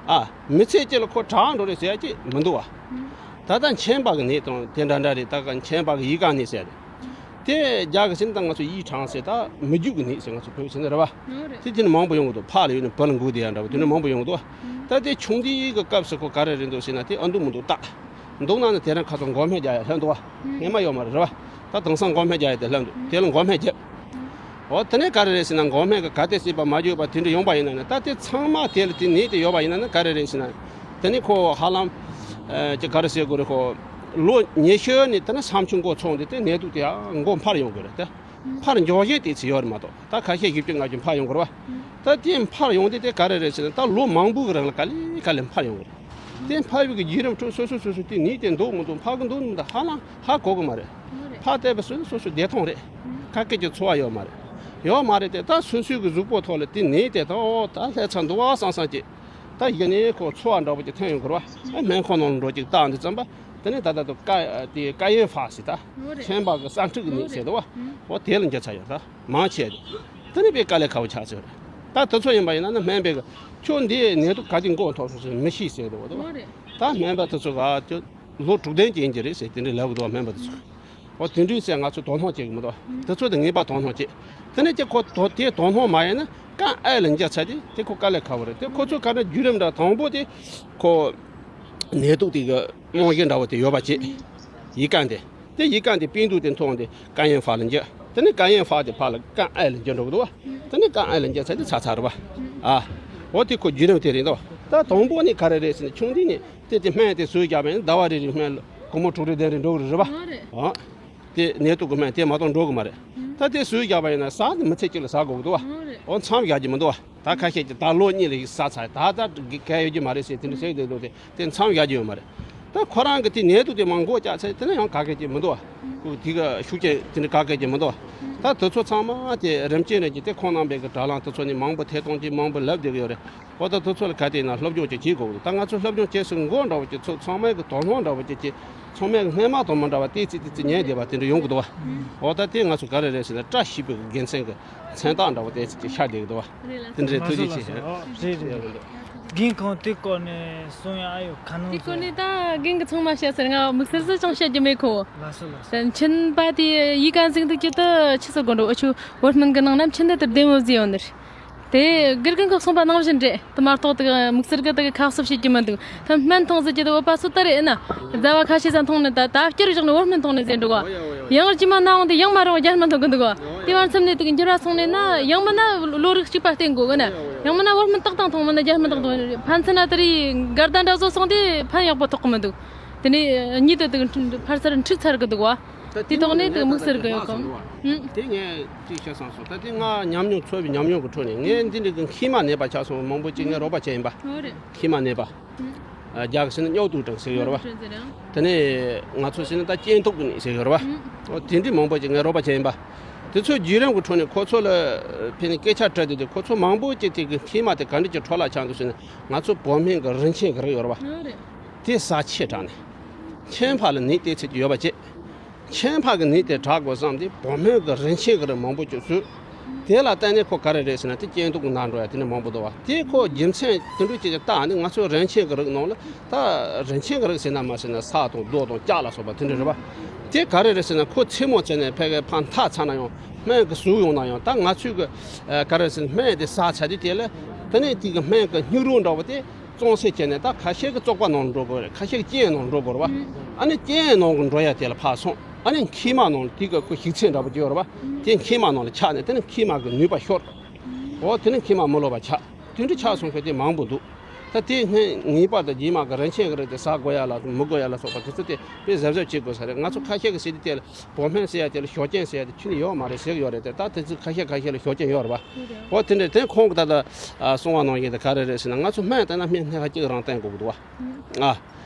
ཨ། མི་ཚེ་གཅིག་ལ་ཁོ་དྲག་འགྲོ་རེད་ཟེར་ཡ་ཅིག་མི་འདུག་བ། ད་ལྟ་མཁྱེན་པ་གི་ནད་དང་དེ་འདྲ་འདྲ་རེད། ད་ག་མཁྱེན་པ་གི་ཡི་ག་ནད་ཟེར་རེད། དེ་རྒྱ་གི་ཟེར་ན་ད་ང་ཚོ་ཡིག་ཕྲེང་ཟེར། ད་མི་རྒྱུད་ཀྱི་ནད་ཟེར་ང་ཚོ་བོད་ཟེར་ན་རེད་བ། འོ་རེད། དེ་དེ་ནི་མང་པོ་ཡོང་གི་འདུག་ཕག་ལ་ཡོད་ནི་བུ་ལ་འགོས་དེ་ཡང་འདྲ་བ་དེ་ནི་མང་པོ་ཡོང་གི་འདུག་ད་དེ་ཆུང་དུས་ཀྱི་སྐབས་སུ་ཁོ་ག་རེ་རེད་འདུག་ཟེར་ན། དེ་ཨ་འདུག་མི་འདུག་བལྟ། འདུག་ན་ནི་དེ་རིང་ཁ་སང་འགོག་སྨན་རྒྱག་ཡ་སླེབས་འདུག་བ། སྔོན་མ་ཡོད་མ་རེད་རེད་བ། ད་དེང་སང་འགོག་སྨན་རྒྱག་ཡ་དེ་སླེབས་འདུག་དེ་ལ་འགོག་སྨན་རྒྱབ། འོ་དེ་ནས་ག་རེ་རེད་ཟེར་ན། འགོག་སྨན་གྱི་ག་དེ་སྲིད་པ་མ་བརྗོད་པ་དེ་འདྲ་ཡོང་པ་ཡིན་ན་ནི། ད་དེ་ཚང་མ་དེ་ལ་དེ་ནད་དེ་ཡོད་པ་ཡིན་ན་ནི་ག་རེ་རེད་ཟེར་ན། དེ་ནི་ཁོ་ཧ་ལམ་ཨ་ཅིག་ག་རེ་ཟེར་དགོས་རེད། ཁོ་ལོ་ཉི་ཤུ་ནས་དེ་ནས་ས་བཅུ་འགོ་ཚུགས་དུས་དེ་ནད་དུག་དེ་ཡང་འགོ་འཕར་ཡོང་གི་རེད་དེ། འཕར་འགྱོག་བཞིན་དེ་ཚོ་ཡོད་རེད་མ་གཏོགས། ད་ཁ་ཤས་བཞི་བཅུ་ལྔ་བཅུ་འཕར་ཡོང་གི་རེད་བ། ད་དེ་འཕར་ཡོང་དུས་དེ་ག་རེ་རེད་ཟེར་ན། ད་ལོ་མང་པོའི་རིང་ལ་ག་ལེ་ག་ལེ་འཕར་ཡོང་གི་རེད། དེ་འཕར་བའི་གི་བརྒྱུད་རིམ་ཁྲོད་སོ་སོ་སོ་སོ་དེ་ནད་དེ་འདུག་མི་འདུག་འཕར་གི་འདུག་མི་འདུག་ཧ་ལམ་ཧ་གོ་གི་མ་རེད། འཕར་བསྡད་པ་སོ་སོ་སོ་བདེ་ཐང་རེད། ག་གེ་ཀྱི་ཚོར་བ་ཡོད་མ་རེད། ཡོད་མ་རེད་དེ། ད་སོ་སོའི་གི་གཟུགས་པོ་ཐོག་ལ་དེ་ནད་དེ་ད་འོ་ད་སླེབས་ཚར་འདུག་བ་བསམ་བསམ་ཅིག་ད་གཞི་ནས་ཁོ་ཚོར་བ་འདྲ་པོ་ཅིག་ཐོན་ཡོང་གི་རེད་བ། སྨན་ཁང་ནང་ལ་འགྲོ་ཅིག་བལྟ་འདི་ཙམ་པ། དེ་ནས་ད་ལྟ་དུ་ཀ་དེ་ཀ་ཡན་ཧྥ་ཟེར། ད་མཁྱེན་པ་གི་སྲ་མཁྲེགས་ཀྱི་ནད་ཟེར་འདུག་བ། འོ་དེ་ལ་འགྱུར་ཚར་ཡོད། ད་མང་ཆེ་དེ་ནས་དཔེ་དཀའ་ལས་ཁག་པོ་ཆགས་ཚར་ཡོད་རེད། ད་དེ་ཚོ་ཡིན་པ་ཡིན་ན་ནི་སྨན་པས་གི་ཁྱོད་འདི་ནད་དུག་ག་དེ་འགོས་ཐུབ་སོང་ཟེར་མི་ཤེས་ཟེར་འདུག་བ། འདུག་བ། ད་སྨན་པ་དེ་ཚོ་ག་ཁྱོད་ལོ་དྲུག་བདུན་ཅན་གྱི་རེད་ཟེར་དེ་འདྲའི་ལབ་གི་འདུག་བ། སྨན་པ་དེ་ཚོ། འོ་དེ་འདྲའི་ཟེར་ང་ཚོ་དོ་སྣང་བྱེད་གི་མི་འདུག་བ། དེ་ཚོ་དེ་ངེས་པར་དོ་སྣང་བྱེད། དེ་ནས་ཀྱི་ཁོ་དོ་དེ་དོ་སྣང་མ་ཡིན་ན་ཀ་ཨེ་ལ་འགྱུར་ཚར་དེ་དེ་ཁོ་དཀའ་ལས་ཁག་པོ་རེད། དེ་ཁོ་ཚོ་ག་འདྲ་བརྒྱུད་རིམ་འདྲ་དང་པོ་དེ་ཁོ་ནད་དུག་དེ་གི་རྨང་གཞི་འདྲ་བོ་དེ་ཡོད་པ་བྱེད། ཡི་ག་དེ། དེ་ཡི་ག་དེ་པིན་དུ་དེ་མཐོང་དེ་ཀ་ཡན་ཧྥ་ལ་འགྱུར། དེ་ནས་ཀ་ཡན་ཧྥ་དེ་ཕར་ལ་ཀ་ཨེ་ལ་འགྱུར་འགྲོ་གི་འདུག་བ། དེ་ནས་ཀ་ཨེ་ལ་འགྱུར་ཚར་དེ་ཚར་ཚར་རེད་བ། ཨ། འོ་དེ་ཁོ་བརྒྱུད་རིམ་དེ་རེད་འདུག་བ། ད་དང་པོ་ནས་ག་རེ་རེད་ཟེར་ན། ཆུང་དུས་ནས་དེ་དེ་སྨན་དེ་ཟོས་རྒྱག་པ་ཡིན་ན་ཟླ་བ་རེ་རེའི་སྨན་ལ་སྒོར་མོ་དྲུག་རེ་བདུན་རེ་འགྲོ་གི་རེད་བ། ཨ། དེ་ནད་དུག་གི་སྨན་དེ་མ་གཏོགས་འགྲོ་གི་མ་རེད། ད་དེ་ཟོས་རྒྱག་པ་ཡིན་ན་ཟ་དེ་མི་ཚེ་གཅིག་ལ་ཟ་དགོས་ཀྱི་འདུག་བ། འོ་མཚམས་བཞག་རྒྱུ་མི་འདུག་བ། ད་ཁ་ཤས་ཀྱིས་ད་ལོ་གཉིས་ལ་ཡིག་ཟ་ཚར། ད་ད་ག་ཡོད་རྒྱུ་མ་རེད་ཟེར་དེ་འདྲ་ཟེར་བསྡད་འདུག་སྟེ། དེ་མཚམས་བཞག་རྒྱུ་ཡོད་མ་རེད། ད་ཁོ་རང་གི་དེ་ནད་དུག་དེ་མར་མགོ་བཀྱག་ཚར་དེ་ནས་ཡང་ག་གེ་ཅིག་མི་འདུག་བ། ཁོ་དེ་ག་ཤུགས་རྐྱེན་དེ་འདྲ་ག་གེ་ཅིག་མི་འདུག་བ། ད་དེ་ཚོ་ཚང་མ་དེ་རིམ་གྱིས་རིམ་གྱིས་དེ་ཁོང་རྣམ་པའི་གི་དྲ་ལམ་དེ་ཚོ་ནས་མང་པོ་ཐད་གཏོང་གིས་མང་པོ་ལབ་བསྡད་ཀྱི་ཡོད་རེད། འོ་ད་དེ་ཚོ་ལ་ག་དེ་ཡིན་ན་སློབ་སྦྱོང་ཅིག་བྱེད་དགོས་ཀྱི་འདུག་ད་ང་ཚོ་སློབ་སྦྱོང་བྱེད་སའི་མགོ་འདྲ་བོ་ཅིག་ཚོ་ཚང་མའི་གི་དོ་སྣང་འདྲ་བོ་ཅིག་ཅིག་ཚང་མས་སྔོན་མ་དང་མི་འདྲ་བ་ཏོག་ཙམ་ཏོག་ཙམ་ཉན་བསྡད་པ་དེ་འདྲ་ཡོང་གི་འདུག་བ། འོ་ད་དེ་ང་ཚོ་ག་རེ་རེད་ཟེར་ན་བཀྲ་ཤིས་པའི་དགེ་མཚན་གྱི་མཚན་རྟགས་འདྲ་བོ་དེ་ཅིག་ཤར་བསྡད་ཀྱི་འདུག་བ། རེད་ལ། དེ་འདྲའི་ཐུགས་རྗེ་ཆེ། རེད་རེད། རྒན་ཁོང་དེ་སྐོར་ནས་གསུང་ཡ་ཨ་ཡོད་ག་ནང་དེ་སྐོར་ནས་ད་རྒན་གྱིས་ཚང་མ་བཤད་ཟེར། ང་དམིགས་བསལ་སུ་ཅང་བཤད་རྒྱུ་མེད་ཁོ། ལགས་སོ་ལགས་སོ། མཁྱེན་པ་དེ་ཡི་ག་འཛིན་འདུག་རྒྱུ་དེ་ཆི་ཟེར་དགོས་འགྲོ། འུ་ཆོ་བོད་སྨན་གྱི་ནང་ན་མཁྱེན་ནད་དེ་བདེ་མོ་ཟིག་ཡོད་ནི་རེད། དེ་དགེ་རྒན་གྱིས་གསུངས་པ་ནང་བཞིན་རེད། དེ་མ་གཏོགས་དེ་དམིགས་བསལ་གྱི་དེ་གི་ཁ་གསབ་བྱེད་རྒྱུ་མི་འདུག་ད་སྨན་འཐུང་ཟེར་རྒྱུ་དེ་བོད་པ་ཚོ་ད་རེད་ན། ཟླ་བ་ཁ་ཤས་ཙམ་འཐུང་ནས་ད་ད་བསྐྱུར་བཞག་ནས་བོད་སྨན་འཐུང་ནས་ཟེར་འདུག་ག་ཡང་རྗེས་མ་ན་འོང་དེ་ཡང་མ་རུང་བ་རྒྱ་སྨན་འཐུང་གི་འདུག་ག་དེ་བར་མཚམས་ནས་དེ་གི་འགྱུར་བ་སོང་ནས་ན། ཡང་མིན་ན་ལོ་རིགས་གཅིག་པ་བསྟེན་དགོས་གི་ན། ཡང་མིན་ན་བོད་སྨན་ཏག་ཏག་འཐུང་། མིན་ན་རྒྱ་སྨན་ཏག་ཏག་འཐུང་། ཕན་ཚུན་ན་དེ་རིགས་འགལ་ཟླ་འདྲ་བཟོ་སོང་དེ་ཕན་ཡག་པོ་ཐོགས་གི་མི་འདུག་དེ་ནས་གཉིས་དེ་དེ་གི་ཕར་ཚུར་འཁྲུག་ཚར་གི་འདུག་ག་དེ་ཐོག་ནས་དེ་དམིགས་བསལ་གི་ཡོད་གོ། ཨུམ། དེ་ངས་ཅིག་བཤད་བསམ་སོང་། ད་དེ་ང་ཉམས་མྱོང་ཚོར་བའི་ཉམས་མྱོང་གི་ཁྲོད་ནས་ངས་འདི་འདྲའི་གི་མཁལ་མ་ནད་པ་ཆགས་སོང་བ་མང་པོ་ཅིག་ངས་རོགས་པ་བྱས་ཡིན་པ། ཨོ་རེད། མཁལ་མ་ནད་པ། ཨུམ། རྒྱ་གི་ཟེར་ན་སྨྱོ་དུག་སྦྲང་ཟེར་ཡོད་རེད་བ། སྨྱོ་དུག་སྦྲང་ཟེར་ཡང་། དེ་ནས་ང་ཚོ་ཟེར་ན་ད་སྐྱེ་དུག་གི་ནད་ཟེར་ཡོད་རེད་བ། ཨུམ། ཨོ་དེ་འདྲའི་མང་པོ་ཅིག་ངས་རོགས་པ་བྱས་ཡིན་པ། དེ་ཚོའི་བརྒྱུད་རིམ་གི་ཁྲོད་ནས་ཁོ་ཚོ་ལ་ཕན་ནས་སྐད་ཆ་དྲིས་དུས་དེ་ཁོ་ཚོ་མང་པོ་ཅིག་དེ་གི་མཁལ་མ་དེ་ག་འདྲ་ཅིག་འཕྲོ་བརླག་ཆགས་འདུག་ཟེར་ན། ང་ཚོ་བོད་སྨན་གི་རིན་ཆེན་གི་རིགས་ཡོད་རེད་བ། ཨོ་རེད། དེ་ཟ་ཆེ་དྲགས་ནས། མཁྱེན་པ་ལ་ནད་དེ་ཚོད་ཀྱི་ཡོད་པ་བྱེད། མཁྱེན་པ་གི་ནད་དེ་དྲག་དགོས་བསམ་སྟེ་བོད་སྨན་གི་རིན་ཆེན་གི་རིགས་མང་པོ་ཅིག་བཟོས། དེ་ལ་བརྟེན་ནས་ཁོ་ག་རེ་རེད་ཟེར་ན་དེ་སྐྱེ་དུག་ན་འགྲོ་ཡ་དེ་ནས་མང་པོ་འདུག་བ། དེ་ཁོ་རྒྱུ་མཚན་དེ་འདྲ་ཅིག་ལ་བལྟས་ནས་ང་ཚོའི་རིན་ཆེན་གི་རིགས་ནང་ལ་ད་རིན་ཆེན་གི་རིགས་ཟེར་ན་མ་ཟེར་ན་ས་དང་རྡོ་དང་ལྕགས་ལ་སོགས་པ་དེ་འདྲ་རེད་བ། དེ་ག་རེ་རེད་ཟེར་ན་ཁོ་མཚན་མོ་བྱས་ནས་ཕ་གིར་ཕར་འཐག་ཚར་ན་ཡང་སྨན་གི་ཟུག་ཡོང་ན་ཡང་ད་ང་ཚོའི་གི་ག་རེ་ཟེར་ན་སྨན་དེ་ཟ་ཚར་དུས་དེ་ལ་དེ་ནས་དེ་གི་སྨན་གི་སྙིགས་རོ་འདྲ་བོ་དེ། གཙང་སེལ་བྱས་ནས་ད་ཁ་ཤས་ཀྱི་བཙོག་པ་ནང་འགྲོ་དགོས་རེད། ཁ་ཤས་ཀྱི་རྐྱེན་ནང་འགྲོ་དགོས་རེད་བ། ཨ་ནི་རྐྱེན་ནང་གི་འགྲོ་ཡ་དེ་ལ་ཕར་སོང་། ཨ་ནི་མཁལ་མ་ནང་ལ་དེ་ག་ཁོ་ཞིག་ཚད་འདྲ་པོ་ཅིག་ཡོད་རེད་བ། དེ་མཁལ་མ་ནང་ལ་ཆགས་ནས་དེ་ནི་མཁལ་མ་གི་ནུས་པ་ཤོར། འོ་དེ་ནི་མཁལ་མ་མི་སློབ་པ་ཆགས། དེ་འདྲ་ཆགས་སོང་མཁན་དེ་མང་པོ་འདུག་ད་དེ་སྔོན་ངེས་པར་དུ་རྗེས་མ་གི་རིན་ཆེན་གི་རིགས་དེ་ཟ་དགོས་ཡ་ལ་མི་དགོས་ཡ་ལ་སོགས་པ་དེ་ཚོ་དེ་དཔེ་གཟབ་གཟབ་བྱེད་དགོས་ས་རེད། ང་ཚོ་ཁ་ཤས་ཀྱི་ཟེར་དུས་དེ་ལ། བོད་སྨན་ཟེར་ཡ་དེ་ལ་ཞོགས་ཀྱེན་ཟེར་ཡ་དེ་ཁྱོན་ནས་ཡོད་མ་རེད་ཟེར་གི་ཡོད་རེད་དེ། ད་དེ་ཚོ་ཁ་ཤས་ཁ་ཤས་ལ་ཞོགས་ཀྱེན་ཡོད་རེད་བ། འོ་དེ་འདྲ་དེ་ཁོང་གི་ད་ལྟ་ཨ་གསུང་བ་ནང་བཞིན་དེ་ག་རེ་རེད་ཟེར་ན་ང་ཚོ་སྨན་བསྟེན་ན་སྨན་སྣ་ཁ་གཅིག་རང་བསྟེན་དགོས་ཀྱི་འདུག་བ། ཨ།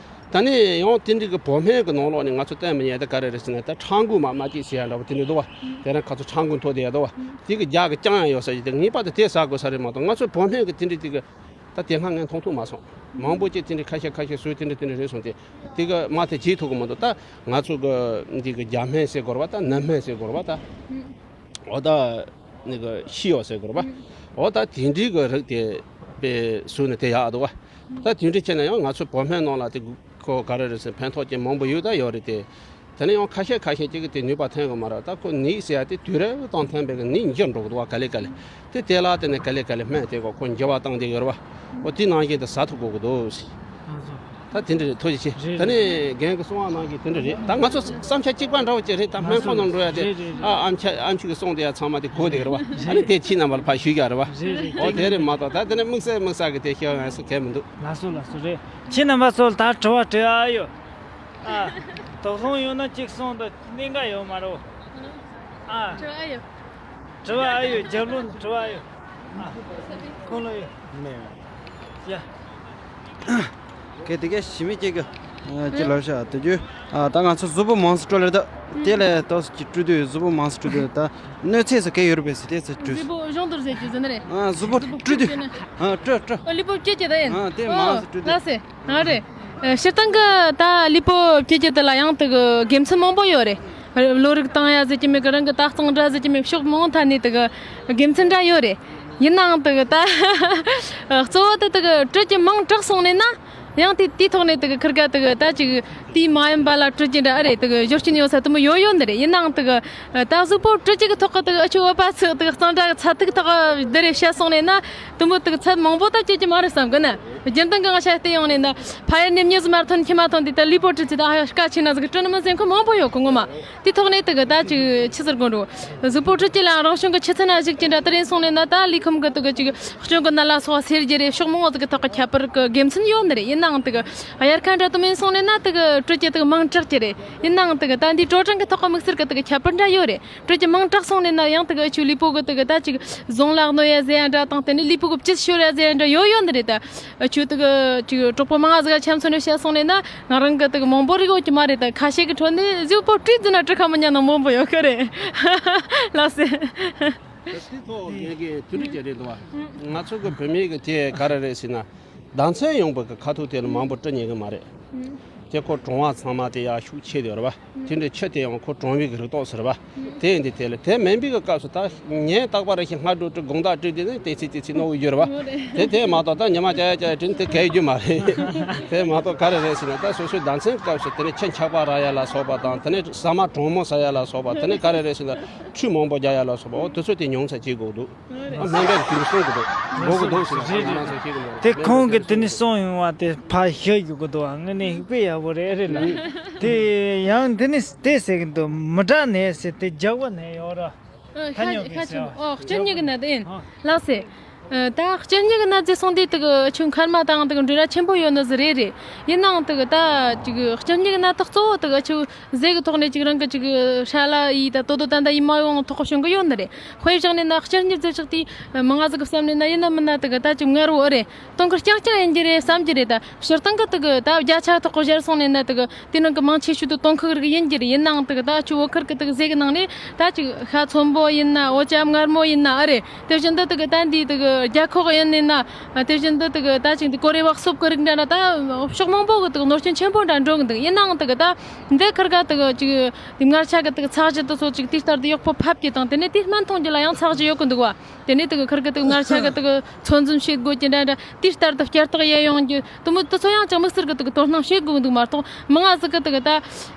ད་ནི་ཡང་དེ་འདྲ་གི་བོད་སྨན་གི་ནང་ལོགས་ནས་ང་ཚོ་བསྟེན་མི་ཉན་དེ་ག་རེ་རེད་ཟེར་ན་ད་ཁྲག་འགུལ་མ་མ་སྐྱེས་ཟེར་ཡ་འདྲ་བོ་དེ་འདྲ་འདུག་བ། དེ་རིང་ཁ་ཚོ་ཁྲག་འགུལ་མཐོ་དེ་ཡ་འདུག་བ། དེ་གི་རྒྱ་གི་རྐྱང་ཡ་ཡོད་ས་ཞིག་དེ་ངེས་པར་དུ་དེ་ཟ་དགོས་ས་རེད་མ་གཏོགས་ང་ཚོ་བོད་སྨན་གི་དེ་འདྲ་དེ་གི་ད་དེ་སྔ་ངས་མཐོང་ཐུབ་མ་སོང་། མང་པོ་ཅིག་དེ་འདྲའི་ཁ་ཤས་ཁ་ཤས་སུས་དེ་འདྲ་དེ་འདྲ་རེད་སོང་སྟེ། དེ་ག་མ་དེ་བྱེད་ཐུབ་གི་མི་འདུག་ད་ང་ཚོ་གི་འདི་གི་རྒྱ་སྨན་ཟེར་དགོས་རེད་བ། ད་ནད་སྨན་ཟེར་དགོས་རེད་བ། ད་འོ་ད་ནི་གི་ཤི་ཡོ་ཟེར་དགོས་རེད་བ། འོ་ད་དེ་འདྲའི་གི་རིགས་དེ་དཔེ་སུས་ནི་དེ་ཡག་འདུག་བ། ད་དེ་འདྲའི་བྱས་ན་ཡང་ང་ཚོ་བོད་སྨན་ནང་ལ་དེ་ཁོ་ག་རེ་རེད་ཟེར་ཕན་ཐོགས་ཅན་མང་པོ་ཡོད་ད་ཡོད་རེད་དེ། དེ་ནས་ཡང་ཁ་ཤས་ཁ་ཤས་ཅིག་གིས་དེ་ནུས་པ་ཐོན་གི་མ་རེད། ད་ཁོ་ནད་ཟེར་ཡ་དེ་དུས་རབས་དང་མཐུན་པའི་གི་ནད་འགྱུར་འགྲོ་གི་འདུག་བ། ག་ལེ་ག་ལེ། དེ་དེ་ལ་བརྟེན་ནས་ག་ལེ་ག་ལེ་སྨན་དེ་གོ་ཁོ་འགྱུར་བ་བཏང་བསྡད་ཡོད་རེད་བ། འོ་དེ་ནང་བཞིན་དུ་ཟ་ཐུབ་དགོས་གི་འདུག་ཟེར། ད་དེ་འདྲ་རེད། ཐུགས་རྗེ་ཆེ། རེད། ད་ནི་རྒན་གི་གསུང་བ་ནང་བཞིན་དེ་འདྲ་རེད། ད་ང་ཚོ་བསམ་འཆར་གཅིག་པ་འདྲ་བོ་ཅིག་རེད། ད་སྨན་ཁང་ནང་འགྲོ་ཡ་དེ། རེད་རེད་རེད། ཨ་ཨམ་ཆ་ཨམ་ཆི་གི་གསུང་དེ་ཡ་ཚང་མ་དེ་གོ་བསྡད་ཡོད་རེད་བ། ཨ་ནི་དེ་ཁྱེད་རྣམ་པ་ལ་ཕར་ཞུས་ཡ་རེད་བ། རེད་རེད། འོ་དེ་རེད་མ་གཏོགས་ད་དེ་ནི་དམིགས་བསལ་དམིགས་བསལ་གི་དེ་ཤེས་ཡ་སུ་གལ་མི་འདུག་ལགས་སོ་ལགས་སོ། རེད། ཁྱེད་རྣམ་པ་ཚོ་ལ་ད་དྲི་བ་དྲི་ཡ་ཡོད། ཨ། དོགས་སློང་ཡོད་ན་གཅིག་གསུང་དང་། གནད་འགག་ཡོད་མ་རེད། ཨ། དྲི་བ་ཨ་ཡོད། དྲི་བ་ཨ་ཡོད། རྒྱབ་ལོགས་ནས་དྲི་བ་ཨ་ཡོད། ཨ། ཁོང་ལ་ཡོད། མེད། ཡ། གལ་ཏེ་གལ་ཞི་མི་སྐྱེ་གི། ཨ། ཅི་ལབ་ཤག་དེ་རྒྱུ། ཨ། ད་ང་ཚོ་གཟུགས་པོ་མང་སུ་འགྲོ་ལེ་ད། དེ་ལས་ཏོག་ཙམ་ཅིག་བཀྲུས་དུས་གཟུགས་པོ་མང་སུ་བཀྲུས་དུས་ད་གནོད་འཚེ་སུ་གལ་ཡོད་རེད་པས་ཟེར་དེ་ཚོ་བཀྲུས། གཟུགས་པོ་གཞུང་དུ་ཟེར་རྒྱུ་ཟེར་ན་རེད། ཨ། གཟུགས་པོ་གཟུགས་པོ་བཀྲུས་དུས། བཀྲུས་ནས། ཨ། བཀྲུ་བཀྲུ། ཨ། ལུས་པོ་བཀྲུས་ཀྱི་ད་ཡིན། ཨ། དེ་མང་སུ་བཀྲུས་དུས། ལགས་སེ། ཨ་རེད། ཨ། སྤྱིར་བཏང་གི་ད་ལུས་པོ་བཀྲུ་རྒྱུ་དེ་ལ་ཡང་དེ་གི་དགེ་མཚན་མང་པོ་ཡོད་རེད། བློ་རིག་བཏང་ཡ་ཟེར་གྱི་མེད་གི། རང་གི་ད་གཙང་སྦྲ་ཟེར་གྱི་མེད། ཕྱོགས་མང་ཐད་ནས་དེ་གི་དགེ་མཚན་འདྲ་ཡོད་རེད། ཡིན་ནའང་དེ་གི་ད་གཙོ་བོ་དེ་དེ་གི་བཀྲུ་རྒྱུ་མང་དྲགས་སོང་ནས་ན། ཡང་དེ་དེའི་ཐོག་ནས་དེ་གི་ཁིར་ག་དེ་གི་ད་ཅིག་དུས་མ་ཡིན་པ་ལ་བཀྲུ་རྒྱུ་འདྲ་ཨ་རེད། དེ་གི་སྦྱོར་སྐྱོན་ཡོད་ས་དེ་མོ་ཡོད་ཡོད་འདི་རེད། ཡིན་ནའང་དེ་གི་ད་གཟུགས་པོ་བཀྲུ་རྒྱུ་གི་ཐོག་གི་དེ་གི་ཨ་ཆུ་འོད་པ་ཚིག་དེ་གི་གཙང་སྦྲ་གི་ཚ་ཐིག་ཐོག་གི་འདི་རེད་བཤད་སོང་ནས་ན། དུ་མོ་དུ་ཚད་མང་པོ་ད་སྐྱེ་རྒྱུ་མ་རེད་བསམ་གི་ན། རྒྱུན་ལྡན་གི་ང་ཤ་སྟེ་ཡོང་ནས་ན། ཕ་ཡུལ་ནས་མྱི་ཟི་མར་ཐོན་ཁྱི་མ་ཐོན་དེ་ད་ལུས་པོ་བཀྲུ་ཚེ་ད་ཧ་ཡོ་དཀའ་ཆེ་ན་ཟིག་བཀྲུ་ནི་མི་ཟིན་ཁོ་མང་པོ་ཡོད་གི་ངོ་མ། དེ་ཐོག་ནས་དུ་གི་ད་ཅིག་ཆི་ཟེར་དགོས་འགྲོ། གཟུགས་པོ་བཀྲུ་རྒྱུ་ལ་རང་བྱུང་གི་ཆུ་ཚན་ན་གཞིགས་ཀྱི་འདྲ་དེ་རིང་སོང་ནས་ན། ད་ལུས་ཁམས་གི་དུ་གི་ཅིག་སྐྱོན་གི་ནད་ལ་སོགས་སེལ་རྒྱུ་རེད། ཕྱོགས་མང་བོ་དུ་གི་ཐོག་གི་ཁྱད་པར་གི་དགེ་མཚན་ཡོད་ནི་རེད། ཡིན་ནའང་དུ་གི་དབྱར་ཁ་འདྲ་དུ་མིན་སོང་ནས་ན་དུ་གི་བཀྲུ་རྒྱུ་དུ་གི་མང་དྲགས་ཀྱི་རེད། ཡིན་ནའང་དུ་གི་ད་འདི་དྲོ་གྲང་གི་ཐོག་གི་དམིགས་བསལ་གི་དུ་གི་ཁྱད་པར་འདྲ་ཡོད་རེད། བཀྲུ་རྒྱུ་མང་དྲགས་སོང་ནས་ན་ཡང་དེ་གི་ཆུ་ལུས་པོ་གི་དེ་གི་ད་ཅིག་གཟུངས་ལ་གནོད་ཡ་ཟེར་ཡ་འདྲ་དང་། དེ་ནས་ལུས་པོ་གི་བཅུད་ཤོར་ཡ་ཟེར་ཡ་འདྲ་ཡོད་ཡོད་འདི་རེད་ད། ཆུ་དེ་གི་ཅིག་གྲོགས་པོ་མང་ང་ཟིག་ག་ཆ་མཚོན་ནས་བཤད་སོང་ནས་ན། ང་རང་གི་དེ་གི་མང་པོ་རིག་ཡོད་ཀྱི་མ་རེད་ད། ཁ་ཤས་ཀྱི་ཁྲོད་ནས་གཟུགས་པོ་བཀྲུས་ཟིན་ན་བཀྲུ་ཁ་མི་ཉན་ནོ་མང་པོ་ཡོད་ཀྱི་རེད། ལགས་སེ། དེ་ཐོག་ངས་གི་དུས་རིག་ཅན་རེད་འདུག་བ། ང་ཚོ་གི་བུད་མེད་ཀྱི་དེ་ག་རེ་རེད་ཟེར་ན། ཟླ་མཚན་ཡོང་བའི་གི་ཁ་ཐུག་དེ་ལ་མང་པོ་བཀྲུ་ཉན་གི་མ་རེད། དེ་ཁོ་གྲང་བ་ཚང་མ་དེ་ཡར་ཤུགས་ཆེ་དེ་རེད་བ། དེ་འདྲའི་ཆུ་དེ་ཡང་ཁོ་གྲང་བའི་གི་རིགས་ཏོག་ཟེར་བ། དེ་ཡིན་དུས་དེ་ལ་དེ་མིན་པའི་གི་སྐབས་སུ་ད་ཉིན་རྟག་པར་ཞིག་སྔ་དྲོ་བཀྲུ། དགོང་དག་བཀྲུ། དེ་ནི་ཏོག་ཙམ་ཏོག་ཙམ་ནོར་གི་རྒྱུ་རེད་བ། དེ་དེ་མ་གཏོགས་ད་ཉི་མ་བསྐྱལ་ཡ་བསྐྱལ་ཡ་བཀྲུ་ནི་དེ་གལ་རྒྱུ་མ་རེད། དེ་མ་གཏོགས་ག་རེ་རེད་ཟེར་ན། ད་སོ་སོའི་ཟླ་མཚན་སྐབས་སུ་དེ་ནི་ཆུ་འཁྱག་པ་རག་ཡ་ལ་སོགས་པ་དང་། དེ་ནི་ཟ་མ་གྲང་མོ་ཟ་ཡ་ལ་སོགས་པ། དེ་ནི་ག་རེ་རེད་ཟེར་ན་ཁྲུས་མང་པོ་རྒྱག་ཡ་ལ་སོགས་པ། འོ་དེ་ཚོ་དེ་ཉུང་ཙམ་བྱེད་དགོས་འདུག་སྨན་པས་དེ་འདྲ་གསུང་གི་འདུག་འགྲོ་གི་འདུག་ཟེར་ནས་ང་རང་ཚོ་ཤེས་གི་མ་རེད། དེ་ཁོང་གིས་དེ་ནས་གསུངས་ཡོང་བ་དེ་ཕར་ཞུ་རྒྱུ་གི་འདུག་ཨ། དངོས་གནས་ཧིག་པའི་ཡག་པོ་རེད་རེད་ལ། དེ་ཡང་དེ་ནས་དེ་ཟེར་གི་འདུག་མི་དྲག་ནད་ཟེར་དེ་རྒྱགས་པ་ནད་ཡོད་ར། ཨ། ཁ་ཁ་ཉོ་གི་ཁ་ཟེར་ཆེན་བ། ཨོ། སྐྱོན་ཉེ་གི་ནད་དེ་ཡིན། ཨ། ལགས་སེ། ཨ། ད་སྤྱིར་སྙིགས་ཀྱི་ནད་ཟེར་སོང་དུས་དེ་གི་ཆུ་མཁལ་མ་དང་དེ་གི་འབྲེལ་བ་ཆེན་པོ་ཡོད་ནི་ཟིག་རེད་རེད། ཡིན་ནའང་དེ་གི་ད་ཅིག་སྤྱིར་སྙིགས་ཀྱི་ནད་དེ་གཙོ་བོ་དེ་གི་ཆུ་ཟས་ཀྱི་ཐོག་ནས་ཅིག་རང་གི་ཅིག་ཧྲ་ལ་ཡིས་ད་དོ་དོ་ད་ད་ཡིན་མ་ཡོང་ཐོག་གི་བྱུང་གི་ཡོད་ནི་རེད། དཔེ་བཞག་ནས་ན་སྤྱིར་སྙིགས་ཟེར་ཆོག་དུས་མི་ང་ཟིག་གི་བསམ་ནས་ན་ཡིན་ན་མིན་ན་དེ་གི་ད་ཅིག་མངར་བོ་རེད། སྟོན་ཁར་རྐྱང་རྐྱང་ཡིན་གྱི་རེད་བསམ་གྱི་རེད། ད་སྤྱིར་བཏང་གི་དེ་གི་ད་བརྒྱ་ཆ་ཐོག་གི་བཞག་སོང་ནས་ན་དེ་གི་དེ་ནང་གི་མང་ཆེ་ཤོས་དེ་སྟོན་ཁ་རིགས་ཡིན་གྱི་རེད། ཡིན་ནའང་དེ་གི་ད་ཆུ་བོད་ཁུལ་གི་དེ་གི་ཟས་ཀྱི་ནང་ནས་ད་ཅིག་ཤ་ཚོན་པོ་ཡིན་ན་འོ་ཅག་མངར་མོ་ཡིན་ན་ཨ་རེད། དེ་བཞིན་དུ་དེ་གི་ད་འདི་དེ་གི་རྒྱ་ཁོག་ཡིན་ནས་ན། དེ་བཞིན་དུ་དེ་གི་ད་ཅིག་འདི་ཀོ་རེ་བག་སོབ་གི་རིགས་འདྲ་ན་ད་ཕྱོགས་མང་པོ་གི་དེ་གི་གནོད་སྐྱོན་ཆེན་པོ་འདྲ་འགྲོ་གི་འདུག་ཡིན་ནའང་དེ་གི་ད་འདི་ཁུར་ག་དེ་གི་ཅིག་འདི་མངར་ཆ་གི་དེ་གི་ཚ་གཞི་དེ་ཚོ་ཅིག་དེ་ལྟར་དུ་ཡག་པོ་ཕབ་ཀྱི་དང་དེ་ནས་དེ་སྨན་འཐུང་རྒྱུ་ལ་ཡང་ཚ་གཞི་ཡོད་གི་འདུག་བ། དེ་ནས་དེ་གི་ཁུར་གི་དེ་གི་མངར་ཆ་གི་དེ་གི་ཚོད་འཛིན་བྱེད་དགོས་ཀྱི་འདྲ་འདྲ། དེ་ལྟར་དུ་བསྐྱར་དུ་ཡལ་ཡོང་རྒྱུ་དེ་མོ་དེ་ཚོ་ཡང་ཅིག་དམིགས་བསལ་གི་དེ་གི་དོ་སྣང་བྱེད་དགོས་འདུག་མ་གཏོགས་མི་ང་ཟིག་གི་དེ་གི་ད་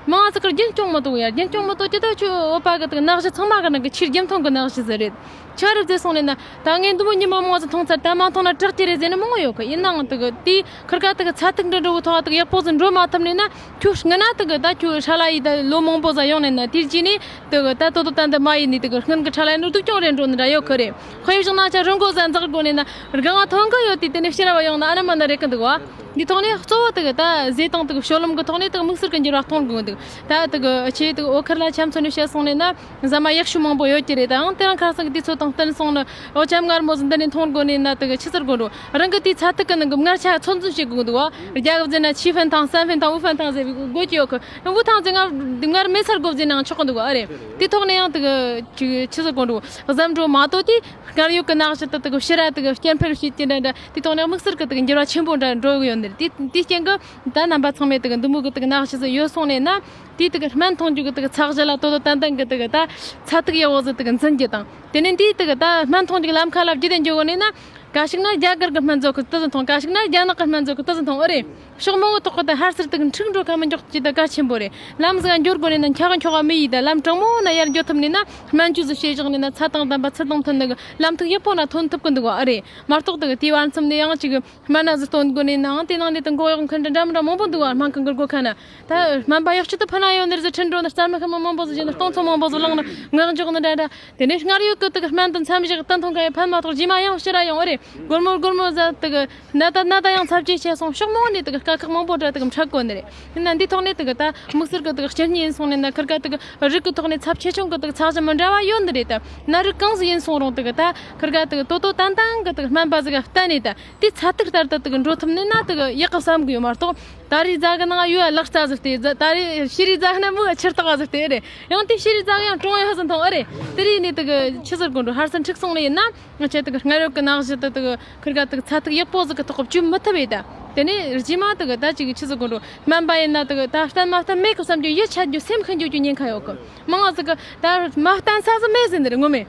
མི་ང་ཟིག་གི་རྒྱུན་སྐྱོང་མི་ཐུབ་ཡ། རྒྱུན་སྐྱོང་མི་ཐུབ་ཀྱི་ད་ཁྱོད་བོད་པ་གི་དེ་གི་ནད་གཞི་ཚང་མ་གི་ནང་གི་ཆེས་རྒྱུན་མཐོང་གི་ནད་གཞི་ཟིག་རེད། ཆི་རེད་ཟེར་སོང་ནས་ན་ད་ངས་འདི་མོ་ཉི་མ་མང་ཟིག་མཐོང་ཚར། ད་མ་མཐོང་ན་སྐྲག་གི་རེད་ཟེར་ནི་མང་བོ་ཡོད་གི། ཡིན་ནའང་དེ་གི་དེ་ཁུར་ག་དེ་གི་ཚ་ཐིག་འདྲ་འདྲ་བོ་ཐོག་དེ་གི་ཡག་པོ་ཟིག་འགྲོ་མ་ཐུབ་ནས་ན། ཁྱོད་སྔ་ན་དེ་གི་ད་ཁྱོད་ཧྲ་ལ་ཡིས་ད་ལོ་མང་པོ་ཟིག་ཡོང་ནས་ན་དེ་རྗེས་ནས་དེ་གི་ད་དོ་དོ་ད་འདི་མ་ཡིན་ནི་དེ་གི་སྔོན་གི་ཧྲ་ལ་ཡིན་ནོ་སྡུག་ཅུང་རེད་འགྲོ་ནི་འདྲ་ཡོད་གི་རེད། དཔེ་བཞག་ན་ཆ་རི་མགོ་ཟན་འཛག་དགོས་ནས་ན་དགའ་བ་ཐོན་གི་ཡོད་དེ། དེ་ནས་ཕྱིར་ར་བ་ཡོང་ན་ཨ་ན་མ་ན་རེད་གི་འདུག་བ། འདི་ཐོག་ནས་གཙོ་བོ་དེ་གི་ད་ཟས་དང་དེ་གི་སྤྱོད་ལམ་གི་ཐོག་ནས་དེ་གི་དམིགས་བསལ་གི་འགྱུར་བ་གཏོང་དགོས་འདུག་ད་དེ་གི་ཆེ་དེ་གི་བོད་ཁུལ་ལ་ཆ་མཚོན་ནས་བཤད་སོང་ནས་ན། ཟ་མ་ཡག་ཤོས་མང་པོ་ཡོད་ཀྱི་རེད། དང་དེ་རིང་ཁ་སང་གི་དུས་ཚོད་དང་བསྟུན་སོང་ནི་འོ་ཆམ་མངར་མོ་ཟིག་འདི་ནས་འཐུང་དགོས་ནི་ན་དེ་གི་ཆི་ཟེར་དགོས་འགྲོ། རང་གི་དེའི་ཚ་ཐིག་གི་ནང་གི་མངར་ཆ་ཚོད་འཛིན་བྱེད་དགོས་འདུག་བ། རྒྱ་གི་ཟེར་ན་七分糖、三分糖、五分糖 ཟེར་བའི་དགོས་ཀྱི་ཡོད་གི། 无糖 ཟེར་མངར་མངར་མེད་ཚར་དགོས་ཟེར་ནའང་ཆོག་གི་འདུག་བ། ཨ་རེད། དེ་ཐོག་ནས་ཡང་དེ་གི་ཅིག་ཆི་ཟེར་དགོས་འགྲོ། གཟབ་འགྲོ་མ་གཏོགས་དེ་སྔར་ཡོད་གི་ནད་གཞི་དེ་དེ་གི་ཕྱིར་ར་དེ་གི་སྐྱེ་འཕེལ་བྱེད་ཀྱི་འདྲ་འདྲ། དེ་ཐོག་ནས་དམིགས་བསལ་གི་དེ་གི་འགྱུར་བ་ཆེན་པོ་འདྲ་འགྲོ་གི་ཡོད་ནི་རེད། དེ་དེ་རྐྱེན་གི་ད་རྣམ་པ་ཚང་མས་དེ་གི་འདི་མོ་གི་དེ་གི་ནད་གཞི་ཟིག་ཡོད་སོང་ནས་ན། དེའི་དེ་གི་སྨན་འཐུང་རྒྱུ་གི་དེ་གི་ཚ་གཞི་ལ་དོ་དོ་ཏན་ཏན་གི་དེ་གི་ད་ཚ་ཐིག་ཡག་པོ་ཟིག་དེ་གི་འཛིན་རྒྱུ་དང་། དེ་ནས་འདིའི་དེ་གི་ད་སྨན་འཐུང་རྒྱུ་གི་ལམ་ཁ་ལ་བརྒྱུད་དེ་འགྱོ་དགོས་ནས་ན། ག་ཞིག་ན་རྒྱ་གར་གི་སྨན་བཟོ་གི་དེ་ཟིག་འཐུང་། ག་ཞིག་ན་རྒྱ་ནག་གི་སྨན་བཟོ་གི་དེ་ཟིག་འཐུང་། ཨེ་རེད། ཕྱོགས་མང་པོའི་ཐོག་གི་ད་ཧར་ཚུར་དེ་གི་འཁྲུག་འགྲོ་ཁ་མི་འཇོག་ཅིག་ད་གལ་ཆེན་པོ་རེད། ལམ་ཟིག་ག་འགྱོ་དགོས་ནས་ན་འཁྱག་གི་འཁྱོག་ག་མི་ཡིས་ད་ལམ་དྲང་མོ་ན་ཡར་འགྱོ་ཐུབ་ནས་ན། སྨན་བཅོས་ཟིག་བྱས་བཞག་ནས་ན་ཚད་དང་ལྡན་པ་ཚུལ་དང་མཐུན་ནི་གི་ལམ་ཐིག་ཡག་པོ་ན་ཐོན་ཐུབ་གི་འདུག་བ། ཨེ་རེད། མ་གཏོགས་དེ་གི་དེའི་བར་མཚམས་ནས་ཡང་ཅིག་སྨན་སྣ་ཟིག་སྟོན་དགོས་ནས་ནའང་དེ་ནང་ནས་དེ་མགོ་གཡོག་མཁན་འདྲ་འདྲ་མི་འདྲ་མང་པོ་འདུག་བ། སྨན་ཁང་གི་སྒོ་ཁ་ན། ད་སྨན་པ་ཡག་ཤོས་དེ་ཕུ་ན་ཡོད་ནི་རེད་ཟེར་ཁྲིད་འགྲོ་ནི་རྩ་མི་ཤི་མི་མང་པོ་ཟིག་བྱས་ནས་སྟོང་ཚོ་མང་པོ་ཟིག་བླངས་ནས་ངག་འཇོག་ནི་འདྲ་འདྲ། དེ་ནས་སྔར་ཡོད་གི་དེ་གི་སྨན་དང་མཚམས་བཞག་གཏན་མཐོང་ག་ཡ་ཕན་མ་གཏོགས་རྗེས་མ་ཡང་ཕྱིར་ར་ཡོང་། ཨེ་རེད། སྒོར་མོ་སྒོར་མོ་ཟ་དེ་གི་ན་ད་ན་ད་ཡང་ཚབས་ཆེ་ཆེ་སོང་། ཕྱོགས་མང་ནས་དེ་གི་དཀའ་ཁག་མང་པོ་འདྲ་དེ་གི་འཕྲད་དགོས་ནི་རེད། ཡིན་ན་འདི་ཐོག་ནས་དེ་གི་ད་དམིགས་བསལ་གི་དེ་གི་སྤྱིར་ཉིན་སོང་ནས་ན་ཁུར་ག་དེ་གི་རིགས་གི་ཐོག་ནས་ཚབས་ཆེ་ཆུང་གི་དེ་གི་ཚ་གཞི་མི་འདྲ་བ་ཡོད་ནི་རེད། ད་ན་རིགས་གང་ཟིག་ཡིན་སོང་རུང་དེ་གི་ད་ཁུར་ག་དེ་གི་དོ་དོ་ཏན་ཏན་གི་དེ་གི་སྨན་པ་ཟིག་ག་བསྟེན་ནས་ད། དེ་ཚ་ཐིག་ལྟར་དུ་དེ་གི་འགྲོ་ཐུབ་ནི་ན་དེ་གི་ཡག་གི་བསམ་གི་ཡོད་མ་གཏོགས། ད་རེས་རྫ་གི་ནང་ཡོད་ལག་རྩ་ཟིག་སྟེ། ད་རེས་ཤེས་རིག་རྫ་གི་ནང་མི་ཕྱིར་བཏགས་ཟིག་སྟེ་རེད། ཡང་དེ་ཤེས་རིག་རྫ་གི་ཡང་གྲོང་ཡོད་ཟིག་མཐོང་ཨེ་རེད། དེ་རེས་ནས་དེ་གི་ཆི་ཟེར་དགོས་འགྲོ། ཧར་སེ་འཁྲུག་སོང་ནི་ཡིན་ན་ང་ཆེ་དེ་གི་སྔར་ཡོད་གི་ནང་བཞིན་དུ་དེ་གི་ཁུར་ག་དེ་གི་ཚ་ཐིག་ཡག་པོ་ཟིག་གི་ཐོག་གི་བཅོས་མི་ཐུབ་ཡེ་ད། དེ་ནས་རྗེས་མ་དེ་གི་ད་ཅིག་ཆི་ཟེར་དགོས་འགྲོ། སྨན་པ་ཡིན་ན་དེ་གི་ད་བསྟེན་མ་བསྟེན་མེད་གི་བསམ་རྒྱུ། ཡིད་ཆད་རྒྱུ། སེམས་ཤི་འགྱོ་རྒྱུ་ཉེན་ཁ་ཡོད་གི། མང་ང་ཟིག་གི་ད་མ་བསྟེན་ས་ཟིག་མེད་ཟེར་ནི་རེད་ངོ་མས།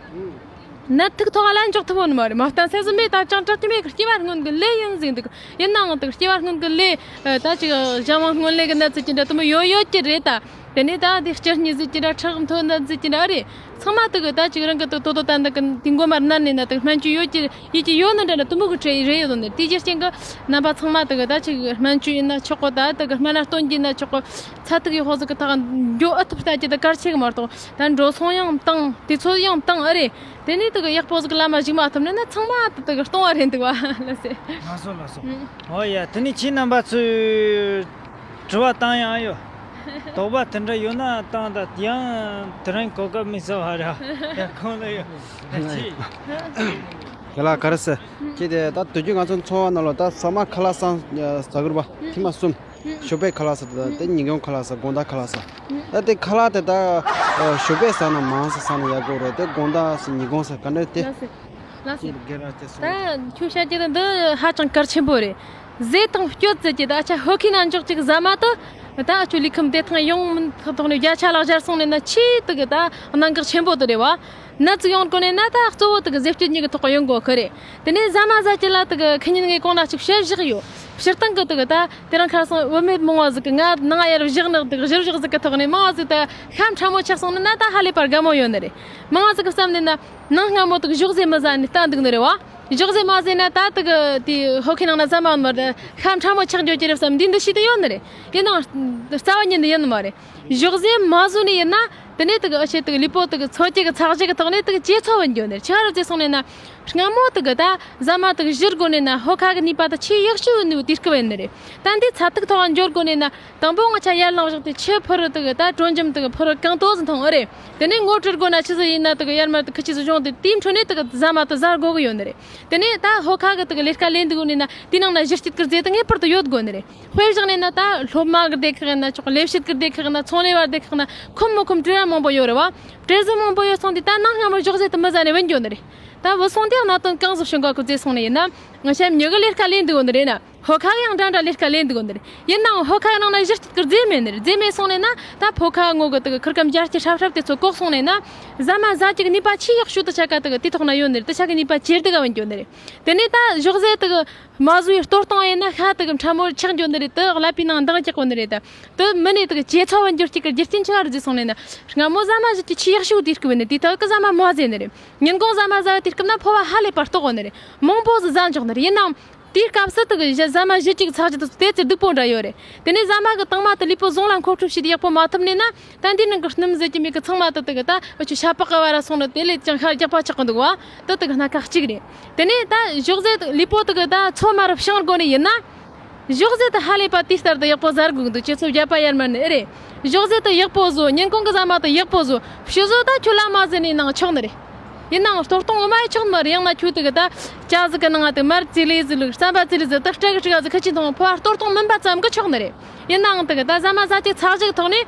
ནད་ཐིག་ཐོག་ལ་འཇོག་ཐུབ་བོ་ནི་མ་རེད། མ་བསྟེན་ས་ཟིག་མེད། ད་ཅང་སྐྲག་རྒྱུ་མེད་གི། སྐྱེ་བ་སྔོན་གི་ལས་ཡིན་ཟེར་འདུག་ཡིན་ནའང་དེ་གི་སྐྱེ་བ་སྔོན་གི་ལས་ད་ཅིག་གཞན་དབང་སྔོན་ལས་གི་ནད་ཟེར་གྱི་འདྲ་དེ་མོ་ཡོད་ཡོད་ཀྱི་རེད་ད། དེ་ནས་ད་དེ་སྤྱིར་ཉིན་ཟེར་གྱི་འདྲ་ཁྲག་མཐོ་ནད་ཟེར་གྱི་འདྲ་རེད། ཚང་མ་དེ་གི་ད་ཅིག་རང་གི་དེ་དོ་དོ་ཏན་ཏན་གི་དེ་མགོ་མར་ནད་ནས་ན་དེ་སྨན་བཅོས་ཡོད་ཀྱི་ཡིན་གྱི་ཡོད་ནི་འདྲ་འདྲ་དེ་མོ་གི་གྲས་རེད་ཡོད་ནི། དེ་རྒྱུ་རྐྱེན་གི་རྣམ་པ་ཚང་མ་དེ་གི་ད་ཅིག་སྨན་བཅོས་ཡིན་ན་ཆོག་གི། ད་དེ་གི་སྨན་སྣ་སྟོན་གྱི་ན་ཆོག་གི། ཚ་ཐིག་ཡག་པོ་ཟིག་གི་ཐོག་འགྱོ་ཨེ་ཐུབ་ལྟ་རྒྱུ་དེ་གལ་ཆེ་གི་མ་གཏོགས། ད་འགྲོ་སོང་ཡང་བཏང་། དུས་ཚོད་ཡང་བཏང་ཨེ་རེད། དེ་ནས་དེ་གི་ཡག་པོ་ཟིག་ལམ་མ་ཞུགས་མ་ཐུབ་ནས་ན་ཚང་མ་དེ་དེ་གི་སྟོང་བ་རེད་འདུག་བ། ལགས་སེ། ལགས་སོ་ལགས་སོ། ཨོ་ཡ། དེ་ནས་ཁྱེད་རྣམ་པ་ཚོས་དྲི་བ་བཏང་ཡང་ཡོད། དོགས་པ་དེ་འདྲ་ཡོད་ན་བཏང་། ད་ཡང་དེ་རིང་གོ་སྐབས་མི་ཟ་བ་ར་ཡ་ཁོང་ལ་ཡོད། ཁྱེད་ལ་ག་རེ་ཟེར། ཁྱེད་དེ་ད་དུས་རྒྱུན་ང་ཚོ་འཚོ་བ་ནང་ལ་ད་ཟ་མ་ཁ་ལག་ཟ་ཟ་གི་རེད་པ། ཐེངས་མ་གསུམ། ཞོགས་པའི་ཁ་ལག་ཟ། ད་དེ་ཉིན་གུང་ཁ་ལག་ཟ། དགོང་དག་ཁ་ལག་ཟ། ད་དེ་ཁ་ལག་དེ་ད་ཞོགས་པའི་ཟ་ན་མང་ཙམ་ཟ་ན་ཡག་གི་རེད། དེ་དགོང་དག་ཟ། ཉིན་གུང་ཟ། ག་འདྲ་དེ། ལགས་སེ། ལགས་སེ། ད་ཁྱོད་བཤད་རྒྱུ་དེ་འདི་ཧ་ཅང་གལ་ཆེན་པོ་རེད། ཟས་དང་སྤྱོད་ཟེར་གྱི་ད་ཆ་ཧོ་ཁི་ན་འཇོག་ཅིག་ཟ་མ་ད། ད་ཁྱོད་ལུས་ཁམས་བདེ་ཐང་ཡོང་མིན་ཐོག་ནས་བརྒྱ་ཆ་ལ་སྦྱར་སོང་ནས་ན་ཆེས་དེ་གི་ད་གནད་འགག་ཆེན་པོ་དེ་རེད་པ། ནད་ཅིག་ཡོང་དགོས་ནས་ན་ད་གཙོ་བོ་དེ་གི་ཟས་སྤྱོད་གཉིས་ཀྱི་ཐོག་གི་ཡོང་དགོས་ཁི་རེད། དེ་ནས་ཟ་མ་ཟ་རྒྱུ་ལ་དེ་གི་ཁི་ཉིན་ངས་གོང་ན་ཅིག་བཤད་བཞག་ཡོད། སྤྱིར་བཏང་གི་དེ་གི་ད་དེ་རིང་ཁ་སང་བུད་མེད་མང་བ་ཟིག་གི་ང་ནང་ཡར་བཞག་ནས་དེ་གི་བཞུར་བཞག་ཟིག་གི་ཐོག་ནས་མང་བ་ཟིག་ད་ཤ་ཕྲ་མོ་ཆགས་སོང་ནས་ན་ད་ཧ་ལས་པར་དགའ་མོ་ཡོད་ནི་རེད། མང་བ་ཟིག་གི་བསམ་ནས་ན་ནངས་སྔ་མོ་དེ་གི་ཞོགས་ཟས་མི་ཟ་ནས་ལྟ་འདུག་ནི་རེད་པ། ཞོགས་ཟས་མ་ཟོས་ན་ད་དེ་གི་དེ་ཧོ་ཁི་ནང་ན་ཟ་མ་མར་ཤ་ཕྲ་མོ་ཆགས་འགྱོ་གི་རེད་བསམ་འདི་འདི་ཤི་དུ་ཡོད་ནི་རེད། ཡིན་ནའང་རྩ་བ་ཉིད་ནས་ཡིན་ནི་མ་རེད། ཞོགས་ཟས་མ་ཟོས་ནས་ཡིན་ན། དེ་ནས་དེ་གི་ཨ་ཆེ་དེ་གི་ལུས་པོ་དེ་གི་འཚོ་བཅུད་ཀྱི་ཚད་གཞི་གི་ཐོག་ནས་དེ་གི་ཇེ་ཚ་བ་འགྱོ་ནི་རེད། ཆི་ག་རེ་བྱས་སོང་ནས་ན། སྔ་མོ་དེ་གི་ད་ཟ་མ་དེ་གི་བཞུར་དགོས་ནས་ན་ཕོ་ཁ་གི་ནུས་པ་དེ་ཆེས་ཡག་ཤོས་ཡིན་ནི་དུས་སྐབས་ཡིན་ནི་རེད། ད་འདི་ཚ་ཐིག་ཐོག་འགྱུར་དགོས་ནས་ན། དང་པོ་ང་ཆ་ཡར་ལངས་བཞག་དེ་ཆུ་ཕོར་དེ་གི་ད་དྲོ་འཇམ་དེ་གི་ཕོར་གང་ཏོ་ཟིག་འཐུང་ཨེ་རེད། དེ་ནས་ངོ་སྤྲོད་དགོས་ན་ཆི་ཟིག་ཡིན་ན་དེ་གི་ཡར་མར་དེ་ཁི་ཆི་ཟིག་བྱུང་དེ་དེའི་འཕྲོ་ནས་དེ་གི་ཟ་མ་དེ་ཟ་དགོས་གི་ཡོད་ནི་རེད། དེ་ནས་ད་ཕོ་ཁ་གི་དེ་གི་ལས་ཀ་ལས་འདུག་ནས་ན་དེའི་ནང་ན་གཞི་རྩའི་དཀར་རྫས་དེ་ངེས་པར་དུ་ཡོད་དགོས་ནི་རེད། དཔེ་བཞག་ནས་ན་ད་སློབ་མ་གི་སྡེ་ཁག་ཡིན་ན་ཆོག་ལས་བྱེད་གི་སྡེ་ཁག་ཡིན་ན་ཚོང་ལས་པ་སྡེ་ཁག་ཡིན་ན་ཁོམ་མི་ཁོམ་བྲེལ་བ་མང་པོ་ཡོད་རེད་བ། བྲེལ་ཟིང་མང་པོ་ཡོད་སོང་དུས་ད་ནངས་སྔ་མོ་ཞོགས་ཟས་དེ་མི་ཟ་ནས་བུད་འགྱོ་ནི་རེད། ད་བུད་སོང་དུས་གནད་དོན་གང་ཟིག་བྱུང་གོ་གི་བཟས་སོང་ནས་ཡིན་ན། ང་ཆ་མྱི་གི་ལས་ཀ་ལས་འདུག་ནི་རེད་ན། ཕོ་ཁ་གི་ཡང་འདྲ་འདྲ་ལས་ཀ་ལས་འདུག་ནི་རེད། ཡིན་ནའང་ཕོ་ཁ་གི་ནང་ན་གཞི་རྩའི་དཀར་རྫས་མེད་ནི་རེད། རྫས་མེད་སོང་ནས་ན་ད་ཕོ་ཁ་ངོ་གི་དེ་གི་ཁུར་ཀ་འབྱར་སྐྱི་ཧྲབ་ཧྲབ་དེ་ཚོ་བཀོག་སོང་ནས་ན། ཟ་མ་ཟ་རྒྱུ་གི་ནུས་པ་ཆེས་ཡག་ཤོས་དེ་ཆ་ག་དེ་གི་དེ་ཐོག་ན་ཡོད་ནི་རེད། དེ་ཆ་གི་ནུས་པ་ཇེ་སྡུག་ག་བུད་འགྱོ་ནི་རེད། དེ་ནས་ད་ཞོགས་ཟས་དེ་གི་མ་བཟོས་པའི་སྟོད་ཐུང་ཡིན་ན་ཤ་དེ་གི་ཕྲ་མོ་ཆག་འགྱོ་ནི་རེད། དེ་ཀླད་པའི་ནང་འདང་རྒྱག་གོ་ནི་རེད། ད་དེ་མི་ནས་དེ་གི་ཇེ་ཚ་བ་འགྱུར་རྒྱུ་གི་རྒྱུ་རྐྱེན་ཆི་ག་རེད་བཟས་སོང་ནས་ན། སྔ་མོ་ཟ་མ་བཞི་གི་ཆེས་ཡག་ཤོས་དུས་སྐབས་ཡིན་ནི་དེ་དག་གི་ཟ་མ་མ་བཟས་ནི་རེད། ཉིན་གུང་ཟ་མ་ཟ་བའི་དུས་སྐབས་ན་ཕོ་བ་ཧ་ལས་པ་ལྟོགས་གོ་ནི་རེད། མང་པོ་ཟིག་ཟ་འཇོག་ནི་རེད། ཡིན་ནའང་དེའི་སྐབས་སུ་དེ་གི་ཟ་མ་བཞི་གི་ཚད་གཞི་དེ་ཚོ་དེ་ཚེ་སྡུག་པོ་འདྲ་ཡོད་རེད། དེ་ནས་ཟ་མ་གི་དྭངས་མ་དེ་ལུས་པོ་ཟུང་ལ་མཁོ་སྤྲོད་བྱེད་དུ་ཡག་པོ་མ་ཐུབ་ནས་ན། ད་འདིའི་ནང་གི་སྣུམ་ཟེར་གྱི་མེད་གི་ཚང་མ་དེ་དེ་གི་ད་འུ་ཆོ་ཤ་པགས་གི་བར་ར་སོང་ནི་དེ་ལས་ཀྱང་ཤ་རྒྱགས་པ་ཆགས་གི་འདུག་བ། དེ་དེ་གི་སྣ་ཁ་གཅིག་རེད། དེ་ནས་ད་ཞོགས་ཟས་ལུས་པོ་དེ་གི་ད་ཚོད་མ་རུ་བྱང་དགོས་ནི་ཡིན་ན། ཞོགས་ཟས་དེ་ཧ་ལས་པ་དེ་ལྟར་དུ་ཡག་པོ་ཟ་དགོས་འདུག་ཁྱེད་ཚོ་བརྒྱ་པ་ཡར་མར་ནི་ཨེ་རེད། ཞོགས་ཟས་དེ་ཡག་པོ་བཟོ། ཉིན་གུང་གི་ཟ་མ་དེ་ཡག་པོ་བཟོ། ཕྱི་བཟོ་ད་ཁྱོད་ལ་མ་ཟོས་ནས་ནང་ཆོག་ནི་རེད། ཡིན་ནའང་སྟོད་ཐུང་ངོ་མ་ཡི་ཆོག་ནི་མ་རེད། ཡང་ན་ཁྱོད་དེ་གི་ད་ཇ་ཟིག་གི་ནང་དེ་མར་ཙི་ལི་ཟིག་བླུགས། རྩམ་པ་ཙི་ལི་ཟིག་དེ་སྤྲད་གི་སྤྲད་གི་ཟིག་ཁི་ཆི་འཐུང་། ཕོ་བ་སྟོད་ཐུང་མིན་པ་ཙམ་གི་ཆོག་ནི་རེད། ཡིན་ནའང་དེ་གི་ད་ཟ་མ་ཟ་རྒྱུ་ཚད་གཞི་གི་ཐོག་ནས།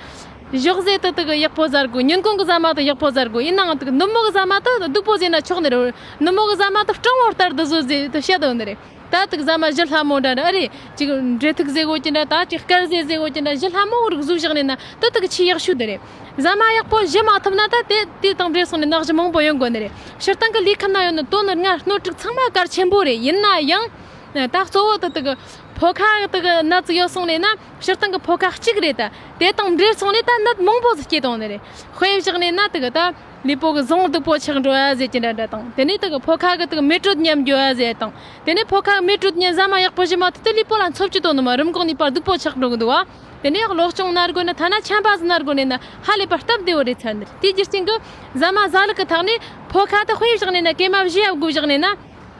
ཞོགས་ཟས་དེ་དེ་གི་ཡག་པོ་ཟ་དགོས། ཉིན་གུང་གི་ཟ་མ་དེ་ཡག་པོ་ཟ་དགོས། ཡིན་ནའང་དེ་གི་ནུབ་མོ་གི་ཟ་མ་དེ་སྡུག་པོ་ཟོས་ན་ཆོག་ནི་རེད། ནུབ་མོ་གི་ཟ་མ་དེ་སྤྲང་བོ་ལྟར་དུ་བཟོ་ཟེར་དུ་བཤད་དོ་ནི་རེད། ད་དེ་གི་ཟ་མ་ཞི་ལྷ་མོ་འདྲ་འདྲ་ཨེ་རེད། ཅིག་འབྲས་ཐུག་ཟེར་དགོས་ཀྱི་འདྲ། ད་ཅིག་དཀར་ཟས་ཟེར་དགོས་ཀྱི་འདྲ། ཞི་ལྷ་མོ་རིགས་བཟོས་བཞག་ནས་ན་དེ་དེ་གི་ཆེས་ཡག་ཤོས་དེ་རེད། ཟ་མ་ཡག་པོ་ཞི་མ་ཐུབ་ན་ད་དེ་དེ་དང་འབྲེལ་སོང་ནས་ན་གཞི་མང་པོ་ཡོང་དགོས་ནི་རེད། སྤྱིར་བཏང་གི་ལུས་ཁམས་ན་ཡོད་ནི་དོན་ནི་ལྔ་སྣོད་དྲུག་ཚང་མ་གལ་ཆེན་པོ་རེད། ཡིན་ན་ཡང་། ད་གཙོ་བོ་དེ་དེ་གི་ཕོ་ཁ་དེ་གི་ནད་ཅིག་ཡོད་སོང་ནས་ན། སྤྱིར་བཏང་གི་ཕོ་ཁ་གཅིག་རེད། ད་དེ་དང་འབྲེལ་སོང་ནས་ད་ནད་མང་པོ་ཟིག་སྐྱེ་གཏོང་ནི་རེད། དཔེ་བཞག་ནས་ན་དེ་གི་ད་ལུས་པོ་གི་ཟུངས་སྡུག་པོ་ཆགས་འགྲོ་ཡ་ཟེར་གྱི་འདྲ་འདྲ་དང་། དེ་ནས་དེ་གི་ཕོ་ཁ་གི་དེ་གི་མེ་དྲོད་ཉམས་འགྱོ་ཡ་ཟེར་དང་། དེ་ནས་ཕོ་ཁ་མེ་དྲོད་ཉམས། ཟ་མ་ཡག་པོ་ཞིག་མ་ཐུབ་དུས་ལུས་པོ་ལ་འཚོ་བཅུད་དོ་ནི་མ། རིམས་འགོག་ནུས་པ་སྡུག་པོ་ཆགས་འགྲོ་གི་འདུག་བ། དེ་ནས་གློ་གཅོང་ན་དགོས་ན། ཐ་ན་ཆམ་པ་ཟིག་ན་དགོས་ནས་ན་ཧ་ལས་པ་སྟབས་བདེ་བོ་རེད་ཚར་ནི་རེད། དེའི་རྒྱུ་རྐྱེན་གྱིས་ཟ་མ་ཟ་ལུགས་ཀྱི་ཐོག་ནས་ཕོ་ཁ་དེ་དཔེ་བཞག་ནས་ན་ཀེ་མ་བཞི་ཡ་བགོས་བཞག་ནས་ན།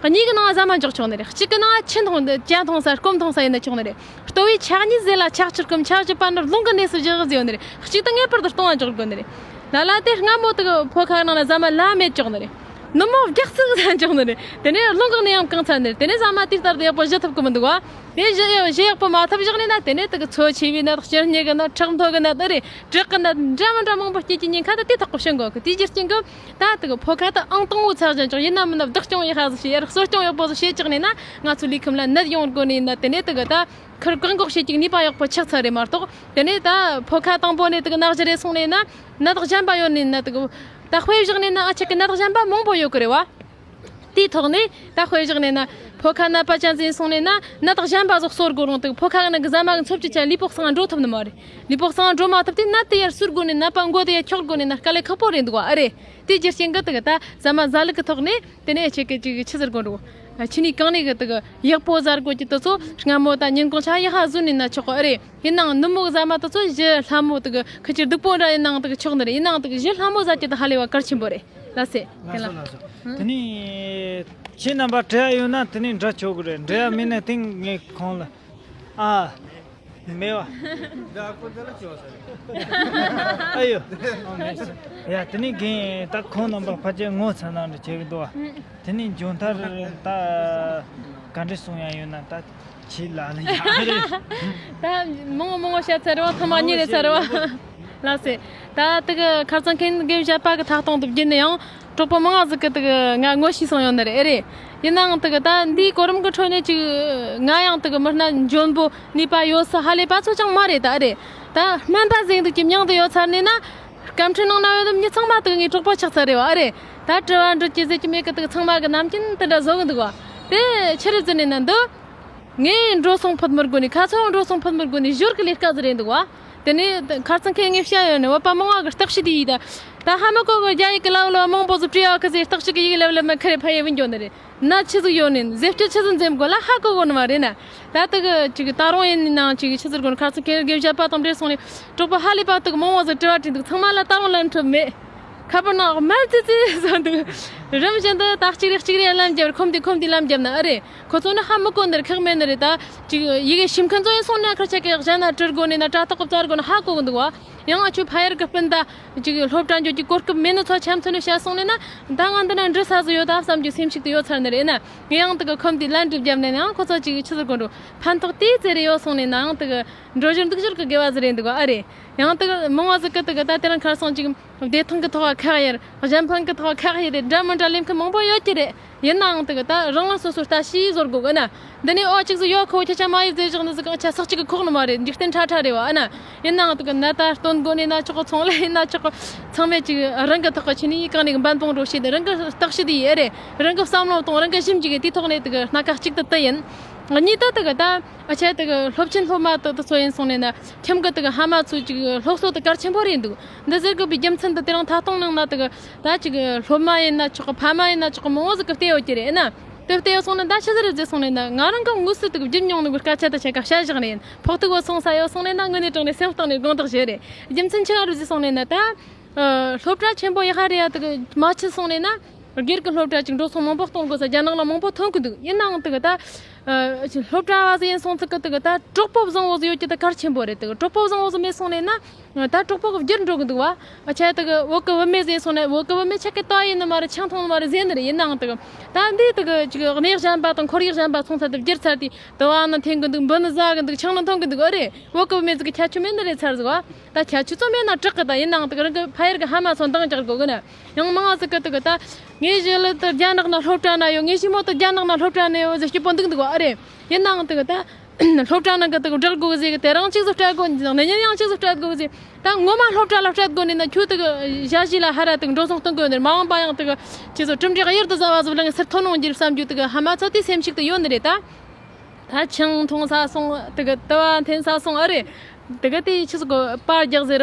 གཉིས་ཀྱི་ནང་ཟ་མ་འཇོག་ཆོག་ནི་རེད། གཅིག་གི་ནང་ཆུ་འཐུང་ཇ་འཐུང་ས་སྐོམ་འཐུང་ས་ཡིན་ན་ཆོག་ནི་རེད། ལྟོ་བའི་ཆ་གཉིས་ཟས་ལ་ཆགས་ཆུ་སྐོམ། ཆ་བཞི་པ་ནི་རླུང་གི་གནས་སུ་བཞག་ཟེར་ཡོད་ནི་རེད། གཅིག་ཏུ་ངེས་པར་དུ་གཏོང་བ་འཇོག་དགོས་ནི་རེད། ལ་ལ་དེ་སྔ་མོ་དེ་གི་ཕོ་ཁ་ནང་ན་ཟ་མ་ལ་མེད་ཆོག་ནི་རེད། ནུབ་མོ་རྒྱགས་ཚིག་ཟ་འཇོག་ནི་རེད། དེ་ནས་རླུང་གི་གནས་ཡང་བསྐང་ཚར་ནི་རེད། དེ་ནས་ཟ་མ་དེ་ལྟར་དུ་ཡག་པོ་ཞི་ཐུབ་ཀྱི་མི་འདུག་བ། དེ་ཞི་ཡག་ཞི་ཡག་པོ་མ་ཐུབ་བཞག་ནས་ན། དེ་ནས་དེ་གི་འཚོ་བྱེད་པའི་ནད། སྐྱི་སྙིགས་གི་ནད། ཁྲག་མཐོ་གི་ནད། ཨེ་རེད། དྲེག་གི་ནད། འདྲ་མི་འདྲ་མང་པོ་སྐྱེ་གི་ཉེན་ཁ་དེ་དེ་ཐག་པོ་ཤེས་དགོས་གི། དེའི་རྒྱུ་རྐྱེན་གྱིས་ད་དེ་གི་ཕོ་ཁ་དེ་ཨང་དང་པོ་ཚད་གཞི་འཇོག་ཡིན་ན་མིན་ན་བདག་སྐྱོང་ཡག་ཧ་ཟིག་བྱེད། ཡར་གསོ་སྐྱོང་ཡག་པོ་ཟིག་བྱེད་བཅུག་ནས་ན་ང་ཚོའི་ལུས་ཁམས་ལ་ནད་ཡོང་དགོས་ནི་ཡིན་ན། དེ་ནས་དེ་གི་ད་ཁུར་བཀག་འགོག་བྱེད་ཀྱི་ནུས་པ་ཡག་པོ་ཆགས་ཚར་རེད་མ་གཏོགས། དེ་ནས་ད་ཕོ་ཁ་དང་པོ་ནས་དེ་གི་ནད་གཞི་རེད་སོང་ནས་ན། ནད་གཞན་པ་ཡོད་ནི་ཡིན་ན། དེ་གི་ད་དཔེ་བཞག་ནས་ན་ཨ་ཅག་གི་ནད་གཞན་པ་མང་པོ་ཡོད་གི་རེད་བ། དེའི་ཐོག་ནས་ད་དཔེ་བཞག་ནས་ན་ཕོ་ཁ་ནད་པ་ཅན་ཟིག་སོང་ནས་ན། ནད་གཞན་པ་ཟིག་གསོ་དགོས་རུང་དེ་ཕོ་ཁ་ནང་གི་ཟ་མ་གི་འཚོ་བཅུད་ཅན་ལུས་པོ་གསང་འགྲོ་ཐུབ་ནི་མ་རེད། ལུས་པོ་གསང་འགྲོ་མ་ཐུབ་དུས་ནད་དེ་ཡར་གསོ་དགོས་ནས། ནད་པ་མགོ་དེ་ཡར་འཁྱོག་དགོས་ནས་ན་དཀའ་ལས་ཁག་པོ་རེད་འདུག་བ། ཨ་རེད། དེའི་རྒྱུ་རྐྱེན་གྱིས་དེ་གི་ད་ཟ་མ་ཟ་ལུགས་ཀྱི་ཐོག་ནས་དེ་ནས་ཁྱེད་ཀྱི་ཅིག་ཆི་ཟེར་དགོས་འདུག་ཨ། ཆི་ནས་གང་ནས་གི་དེ་གི་ཡག་པོ་ཟ་དགོས་ཀྱི། དེ་ཚོ་སྔ་མོ་ད་ཉིན་གུང་ཆ་ཡག་ཧ་བཟོས་ནས་ན་ཆོག་གི། ཨ་རེད། ཡིན་ནའང་ནུབ་མོ་གི་ཟ་མ་དེ་ཚོ་ཞི་ལྷ་མོ་དེ་གི་ཁི་ཆི་སྡུག་པོ་འདྲ་ཡིན་ནའང་དེ་གི་ཆོག་ནི་རེད། ཡིན་ནའང་དེ་གི་ཞི་ལྷ་མོ་ཟ་རྒྱུ་དེ་ཧ་ལས་པ་གལ་ཆེན་པོ་རེད། ལགས་སེ། ལགས་སོ། ལགས་སོ། དེ་ནས་ཁྱེད་རྣམ་པ་འབྲེལ་ཡོད་ན་དེ་ནས་འདྲི་ཆོག་གི་རེད། འབྲེལ་མེད་ན་དེ་ངས་ཁོང་ལ། ཨ། མེད་བ། ཨ་ཡོ། ཡ་དེ་ནས་རྒན་ད་ཁོང་རྣམ་པ་ཕལ་ཆེར་ངོ་ཚ་ན་འདྲ་བྱེད་གི་འདུག་བ། དེ་ནས་མཇུག་མཐར་ད་ག་འདྲ་གསུང་ཡ་ཡོད་ན་ད། ཁྱེད་ལ་ལ་ཡག་རེད། ད་མང་པོ་མང་པོ་བཤད་ཚར་བ། ཐེངས་མ་གཉིས་རེད་ཚར་བ། ལགས་སེ། ད་དེ་གི་ཁ་རྩང་མཁན་རྒན་བཞད་པ་གི་ཐད་གཏོང་དུ་བརྒྱུད་ནས་ཡང་གྲོགས་པོ་མང་ང་ཟིག་གི་དེ་གི་ང་ངོ་ཤེས་སོང་ཡོད་ནི་རེད། ཨེ་རེད། ཡིན་ནའང་དེ་གི་ད་འདིའི་གོ་རིམ་གི་ཁྲོད་ནས་ཅིག་ང་ཡང་དེ་གི་མི་སྣ་འཇོན་པོ་ནུས་པ་ཡོད་ས་ཧ་ལས་པ་ཚོ་ཅང་མ་རེད། ད་ཨེ་རེད། ད་སྨན་པ་ཟིག་འདུག་གི་མྱིང་དེ་ཡོད་ཚར་ནས་ན། སྐམ་ཕྲུག་ནང་ན་ཡོད་ནི་མྱི་ཚང་མ་དེ་གི་ངའི་གྲོགས་པོ་ཆགས་ཚར་རེད་བ། ཨེ་རེད། ད་དྲི་བ་འདྲི་རྒྱུ་ཟེར་གྱི་མེད་གི། དེ་གི་ཚང་མ་གི་ནམ་རྒྱུན་དེ་འདྲ་བཟོ་གི་འདུག་བ། དེ་ཆི་རེད་ཟེར་ནས་ན་འདི། ངས་འགྲོ་སོང་ཕུད་མི་དགོས་ནི། ཁ་ཚོ་འགྲོ་སོང་ཕུད་མི་དགོས་ནི་ཞོར་གི་ལས་ཀ་ཟིག་རེད་འདུག་བ། དེ་ནས་ཁ་རྩང་ཁའི་ངས་བཤད་ཡོད་ནི་བོད་པ་མང་བ་གི་རྟགས་ཤིག་དེ་ཡིན་ད། ད་ཧ་མ་གོ་གི་རྒྱ་ཡིག་གི་ལ་བ་ལ་བ་མང་པོ་ཟིག་བྲིས་ཡོད་གི་ཟེར། རྟགས་ཤིག་གི་ཡིག་ལབ་ལབ་མ་ཁ་རེ་ཕ་ཡེ་བུན་འཇོག་ནི་རེད། ན་ཆི་ཟིག་ཡོད་ནི་ཟེར་སྤྲོད་ཆི་ཟིག་འཛེམ་དགོས་ལ་ཧ་གོ་གོ་ནི་མ་རེད་ན། ད་དེ་གི་ཅིག་ད་རུང་ཡིན་ནའང་ཅིག་ཆི་ཟེར་དགོས་ནི། ཁ་རྩང་ཁའི་གི་བཤད་པ་དང་འབྲེལ་སོང་ནས་གྲོགས་པོ་ཧ་ལས་པ་དེ་གི་མང་བ་ཟིག་དྲི་བ་དྲིས་འདུག་ཚང་མ་ལ་ད་རུང་ལན་འཕྲོད་མེད། ཁ་པར་ནང་དམར་ཙི་ཙི་བཟོ་འདུག་རིམ་བཞིན་དུ་ད་གཅིག་རེ་གཅིག་རེ་ལམ་རྒྱབ། ཁོམ་དུས་ཁོམ་དུས་ལམ་རྒྱབ་ན་ཨ་རེད། ཁོ་ཚོ་ནི་ཧ་མི་གོ་འདིར་ཁག་མེད་ནི་རེད། ད་ཅིག་ཡི་གེ་ཞིམ་མཁན་ཚོ་ཡིན་སོང་ན་ཁར་ཆ་གི་གཞན་ན་སྤྲུལ་དགོ་ནི་ན། དྲ་ཐོག་གི་བཙལ་དགོ་ནི་ཧ་གོ་གི་འདུག་བ། ཡང་ཨ་ཆུ་ཕ་ཡར་གི་སྤུན་ཟླ་ཅིག་སློབ་གྲྭ་འགྱོ་གི་གོ་སྐབས་མེད་ནི་ཚོ་ཆ་མཚོན་ནས་བཤད་སོང་ནི་ན། ད་ང་འདི་ན་འདྲི་ས་ཟིག་ཡོད་ད་བསམ་རྒྱུ་སེམས་ཤུགས་དེ་ཡོད་ཚར་ནི་རེད་ན། ངས་ཡང་དེ་གི་ཁོམ་དུས་ལན་འགྲུབ་རྒྱབ་ནས་ཡང་ཁོ་ཚོ་ཅིག་ཆི་ཟེར་དགོ་འགྲོ་ཕན་ཐོགས་དེ་ཙེ་རེ་ཡོད་སོང་ནི་ན། ཡང་དེ་གི་འགྲོ་རྒྱུར་འདུག་རྒྱུར་གི་དགེ་བ་ཟིག་རེད་འདུག་བ་ཨ་རེད། ཡང་དེ་གི་མང་བ་ཟིག་གི་དེ་གི་ད་དེ་རིང་ཁར་སང་ཅིག་བདེ་ཐང་གི་ཐོག་ཁག་ཡར། གཞན་ཕན་གི་ཐོག་ཁག་ཡར་རེད། འདྲ་མི་འདྲ་ལེན་མཁན་མང་པོ་ཡོད་ཀྱི་རེད། ཡིན་ནའང་དེ་གི་ད་རང་རང་སོ་སོའི་ལྟ་ཤེས་བཟོ་དགོས་གི་ན། འདི་ནས་ཨོ་ཅིག་ཟིག་ཡོད་ཁོ་ཁྱེད་ཆ་མ་ཡིན་ཟེར་བཞག་ནི་ཟིག་གང་ཆ་སག་ཅིག་གི་ཁོག་ནི་མ་རེད། འཇིག་རྟེན་ཁྲ་ཁྲ་རེད་བ་ཨ་ན། ཡིན་ནའང་དེ་གི་ན་ད་སྟོན་དགོ་ནི་ན་ཆོག་གི་ཚོང་ལས་ཡིན་ན་ཆོག་གི་ཚང་མས་ཅིག་རང་གི་ཐོག་གི་ཆི་ནས་གང་ནས་གི་འབད་འབུངས་རོགས་བྱེད་དེ། རང་གི་བརྟག་ཞིབ་དེ་ཡིན་ཨེ་རེད། རང་གི་བསམ་བློ་གཏོང་། རང་གི་ཞིབ་འཇུག་གི་དེའི་ཐོག་ནས་དེ་གི་སྣ་ཁ་གཅིག་ཏུ་དེ་ཡིན། གཉིས་དེ་དེ་གི་ད། ཨ་ཆ་དེ་གི་སློབ་ཆེན་སློབ་མ་དེ་དེ་ཚོ་ཡིན་སོང་ནས་ན། ཁྱིམ་གི་དེ་གི་ཕ་མ་ཚོས་ཅིག་སློབ་གསོ་དེ་གལ་ཆེན་པོ་རེད་འདུག་འདི་ཟེར་དགོས་པའི་རྒྱུ་མཚན་དེ་དེ་རིང་ཐད་གཏོང་ནང་ན་དེ་གི་ད་ཅིག་སློབ་མ་ཡིན་ན་ཆོག་གི་ཕ་མ་ཡིན་ན་ཆོག་གི་མང་བོ་ཟིག་གི་བལྟས་ཡོད་ཀྱི་རེད་ན། དེ་བལྟས་ཡོད་སོང་ན་ད་ཆི་ཟིག་རེད་ཟེར་སོང་ནས་ན། ང་རང་གི་དངོས་སུ་དེ་གི་བརྒྱུད་མྱོང་ནི་གི་སྐད་ཆ་དེ་ཆ་ག་བཤད་བཞག་ནས་ཡིན། ཕོག་ཐུག་བོ་སོང་ས་ཡོད་སོང་ནས་ན་དངོས་གནས་དྲང་གནས་སེམས་གཏིང་ནས་དགོངས་དག་ཞུ་རེད། རྒྱུ་མཚན་ཆི་ག་རེད་ཟེར་སོང་ནས་ན་ད། ཨ། སློབ་གྲྭ་ཆེན་པོ་ཡག་པ་རེད་ཡ་དེ་གི་མ་ཕྱིན་སོང་ནས་ན། སྒེར་གྱི་སློབ་གྲྭ་ཅིག་འགྲོ་སོང་མང་པོ་གཏོང་དགོས་ས་རྒྱ་ནག་ལ་མང་པོ་ཐོན་གི་འདུག་ཡིན་ནའང་དེ་གི་ད། ཨ། སློབ་གྲྭ་བ་ཟིག་ཡིན་སོང་ཚིག་གི་དེ་གི་ད་གྲོགས་པོ་བཟང་བོ་ཟིག་ཡོད་ཀྱི་ད་གལ་ཆེན་པོ་རེད། དེ་གི་གྲོགས་པོ་བཟང་བོ་ཟིག་མེད་སོང་ནས་ན། ད་གྲོགས་པོ་གི་བསྒྱུར་འགྲོ་གི་འདུག་བ། ཨ་ཆ་དེ་གི་བོད་གི་བུད་མེད་ཟིག་ཡིན་སོང་ན་བོད་གི་བུད་མེད་ཆ་གི་ལྟ་ཡིན་ནི་མ་རེད། ཆང་འཐུང་ནི་མ་རེད་ཟེར་ནི་རེད། ཡིན་ནའང་དེ་གི་ད་འདི་དེ་གི་ཅིག་གནས་གཞན་པ་དང་ཁོར་ཡུག་གཞན་པ་སོང་ཚར་དེ་བསྒྱུར་ཚར་དེ་དུ་བ་ནི་འཐེན་གི་འདུག་འབུ་ནི་ཟ་གི་འདུག་ཆང་ནི་འཐུང་གི་འདུག་ཨ་རེད། བོད་གི་བུད་མེད་ཟིག་གི་ཁྱད་ཆོས་མེད་ནི་རེད་ཚར་ཟིག་བ། ད་ཁྱད་ཆོས་ཚོ་མེད་ན་དྲག་གི། ད་ཡིན་ནའང་དེ་གི་རང་གི་ཕ་ཡུལ་གི་ཕ་མ་ཚོ་འདང་རྒྱག་དགོས་གི་ན། ཡང་མང་ང་ཟིག་གི་དེ་གི་ད། ངའི་ཞི་ལི་དེ་རྒྱ་ནག་ན་སློབ་གྲྭ་ན་ཡོད། ངའི་ཞི་མོ་དེ་རྒྱ་ནག་ན་སློབ་གྲྭ་ན་ཡོད་ཟེར་སྐྱིད་པོ་འདུག་འདུག་བ་ཨ་རེད། ཡིན་ནའང་དེ་གི་ད། སློབ་གྲྭ་ནང་གི་དེ་གི་སྦྲག་དགོས་ཟེར་གི། དེ་རིང་གཅིག་ཟིག་སྤྲད་དགོས་ཟེར། ནི་ཉིན་ཡང་གཅིག་ཟིག་སྤྲད་དགོས་ཟེར། ད་ངོ་མ་སློབ་གྲྭ་ལ་སྤྲད་དགོས་ནི་ན་ཁྱོད་དེ་གི་ཞ་ཞི་ལ་ཧ་ར་དེ་གི་འགྲོ་སོང་གཏོང་དགོས་ནི་མ་འོངས་པ་ཡང་དེ་གི་ཁྱེད་ཚོ་གྲུབ་འབྲས་གཡུར་དུ་ཟ་བ་ཟིག་ལ་ངས་སེར་ཐོན་ཡོང་རྒྱུར་བསམ་རྒྱུ་དེ་གི་ཕ་མ་ཚོ་དེ་སེམས་ཤུགས་དེ་ཡོད་ནི་རེད་ད། ད་ཆང་འཐུང་ས་སོང་། དེ་གི་དུ་བ་འཐེན་ས་སོང་ཨ་རེད། དེ་གི་དེ་ཆི་ཟིག་གོ་པར་རྒྱག་ཟེར་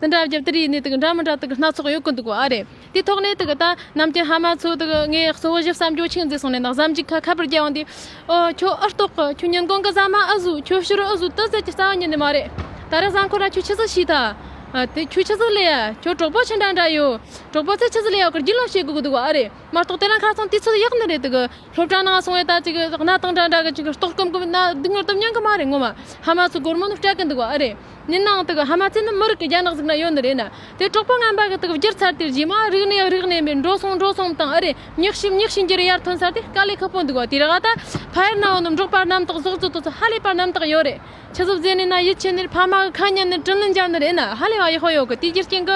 བ། དེ་འདྲ་རྒྱབ་དེ་རིགས་ནས་དེ་གི་འདྲ་མི་འདྲ་དེ་གི་སྣ་ཚོགས་ཡོད་གི་འདུག་གོ་ཨ་རེད། དེ་ཐོག་ནས་དེ་གི་ད་ནམ་རྒྱུན་ཕ་མ་ཚོ་དེ་གི་ངས་གཙོ་བོ་ཞིབ་བསམ་རྒྱུ་ཆི་ཟིག་སོང་ནས་ན། གཟའ་མཇུག་ཁ་ཁ་པར་རྒྱག་ཡོང་དུས། ཨོ་ཁྱོད་ཨ་ལྟོགས་གི། ཁྱོད་ཉིན་གུང་གི་ཟ་མ་ཨ་ཟོས། ཁྱོད་ཕྱི་རུ་ཨ་ཟོས། དེ་ཟེར་གྱི་རྩ་བ་ཉིད་ནས་མ་རེད། ད་རེས་གཟའ་འཁོར་ར་ཁྱོད་ཆི་ཟིག་ཤེས་ཐལ། ཨ་དེ་ཁྱོད་ཆི་ཟིག་ལས་ཡ། ཁྱོད་གྲོགས་པོ་ཆི་འདྲ་འདྲ་ཡོད། གྲོགས་པོ་ཚོས་ཆི་ཟིག་ལས་ཡ་གི་རྒྱུས་ལོན་བྱེད་དགོས་གི་འདུག་གོ་ཨ་རེད། མ་གཏོགས་དེ་རིང་ཁ་སང་དུས་ཚོད་ཡག་ནི་རེད། དེ་གི་སློབ་གྲྭ་ནང་སོང་བས་ད་ཅིག་གནའ་དང་འདྲ་འདྲ་གི་ཅིག་ལྟོགས་སྐོམ་གི་ན་སྡུག་བསྔལ་དུ་མྱང་གི་མ་རེད། ངོ་མ་ཕ་མ་ཚོ་སྒོར་མོ་ནི་སྤྲད་གི་འདུག་བ་ཨ་རེད། ཡིན་ནའང་དེ་གི་ཕ་མ་ཚོ་ནི་མི་རིགས་གི་རྒྱ་ནག་ཟིག་ན་ཡོད་ནི་རེད་ན། དེ་གྲོགས་པོ་ངན་པ་གི་དེ་གི་བསྒྱུར་ཚར་དེ་རྗེས་མ་རིག་གནས་རིག་གནས་མེད། འགྲོ་སོང་འགྲོ་སོང་དང་ཨ་རེད། མྱི་ཤི་མྱི་ཤི་འགྱུར་ཡར་ཐོན་ཚར་དེ་དཀའ་ལས་ཁག་པོ་འདུག་བ། དེ་ར་ད་ཕ་ཡུལ་ན་ཡོད་ནི་འབྲོག་པ་རྣམ་དག་ཟོག་རྫི་དེ་ཚོ་ཧ་ལས་པ་རྣམ་དག་ཡོད་རེད། ཆི་ཟིག་ཟེར་ནས་ན་ཡིད་ཆེས་ནས་ཕ་མ་གི་ཁ་ཉན་ནས་དྲིན་ལན་འཇལ་ནི་རེད་ན་ཧ་ལས་པ་ཡག་པོ་ཡོད་གི། དེ་རྒྱུ་རྐྱེན་གི་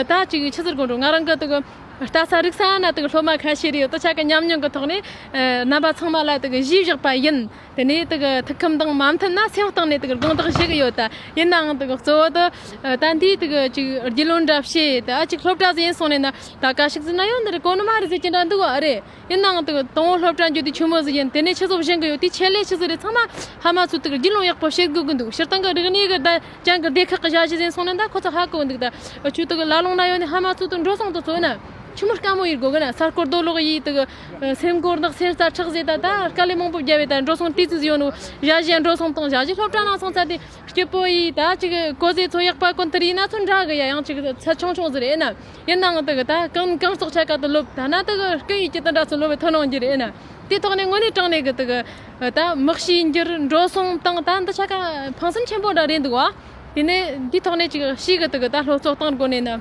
ད་ཅིག་ཆི་ཟེར་དགོས་འགྲོ། ང་རང་གི་དེ་གི་ལྟ་ས་རིག་ས་ན་དེ་གི་སློབ་མ་ཁ་ཤས་རེ་ཡོད། དེ་ཆ་གི་ཉམས་མྱོང་གི་ཐོག་ནས་རྣམ་པ་ཚང་མ་ལ་དེ་གི་གཞས་བཞག་པ་ཡིན། དེ་ནས་དེ་གི་ཐུགས་ཁམས་དང་མ་མཐུན་ན་སེམས་གཏིང་ནས་དེ་གི་དགོངས་དག་ཞུ་གི་ཡོད། ད་ཡིན་ནའང་དེ་གི་གཙོ་བོ་དེ་ད་འདིའི་དེ་གི་ཅིག་རྒྱུས་ལོན་འདྲ་བྱེད། ད་ཅིག་སློབ་གྲྭ་ཟིག་ཡིན་སོང་ནས་ན་ད་ག་ཞིག་ཟིག་ན་ཡོད་ནི་རེད། གོ་ནི་མ་རེད་ཟེར་གྱི་འདྲ་འདུག་བ་ཨ་རེད། ཡིན་ནའང་དེ་གི་དང་པོ་སློབ་གྲྭ་འགྱོ་དུས་ཆུང་མོ་ཟིག་ཡིན། དེ་ནས་ཆི་ཟིག་བཞེངས་གི་ཡོད། དེ་ཆེད་ལས་ཆི་ཟིག་རེད། ཚང་མ་ཕ་མ་ཚོས་དེ་གི་རྒྱུས་ལོན་ཡག་པོ་བྱེད་དགོས་གི་འདུག་སྤྱིར་བཏང་གི་རིག་གནས་གི་ད་ཅན་གི་སྡེ་ཁག་གི་ཞ་ཞི་ཟིན་སོང་ན་ད་ཁོ་ཚོ་ཧ་གོ་འདུག་ད་ཆུ་དེ་གི་ལ་ལུང་ན་ཡོད་ནི་ཕ་མ་ཚོ་དེ་འགྲོ་སོང་དེ་ཚོ་ན་ཆི་མོ་དཀའ་མོ་ཡིན་དགོས་གི་ན། ས་སྐོར་རྡོ་སློག་ཡིས་དེ་གི་སེམས་སྐོར་ནག་སེམས་རྩ་ཁྲག་ཟེར། ད་ད་དཀའ་ལས་མང་པོ་བརྒྱབ་པས་ད་འགྲོ་སོང་ཏི་ཙི་ཟིག་ཡོད་ནོ། ཞ་ཞི་འགྲོ་སོང་དང་ཞ་ཞི་སློབ་གྲྭ་ནང་སོང་ཚར་དེ་སྐྱིད་པོ་ཡིས་ད་ཅིག་གོ་ཟེ་ཚོ་ཡག་པ་གོན་དེ་རིགས་ན་ཚོ་འདྲ་གི་ཡ། ཡང་ཅིག་ཚད་ཆུང་ཆུང་ཟིག་རེད་ན། ཡིན་ནའང་དེ་གི་ད་གང་གང་ཙོག་ཆ་ག་དུ་ལོབ་ད་ན་དེ་གི་སྐད་ཡིག་ཅི་དེ་འདྲ་ཚོ་ལོབ་པའི་ཐོན་ཡོང་རྒྱུ་རེད་ན། དེ་ཐོག་ནས་དངོས་གནས་དྲང་གནས་གི་དེ་གི་ད་དམག་ཤི་འགྱུར་འགྲོ་སོང་བཏང་ད་འདི་ཆ་ག་ཕངས་སེམས་ཆེན་པོ་འདྲ་རེད་འདུག་བ། དེ་ནས་འདི་ཐོག་ནས་ཅིག་ཤི་གི་དེ་གི་ད་སློབ་གཙོ་བཏང་དགོས་ནས་ན།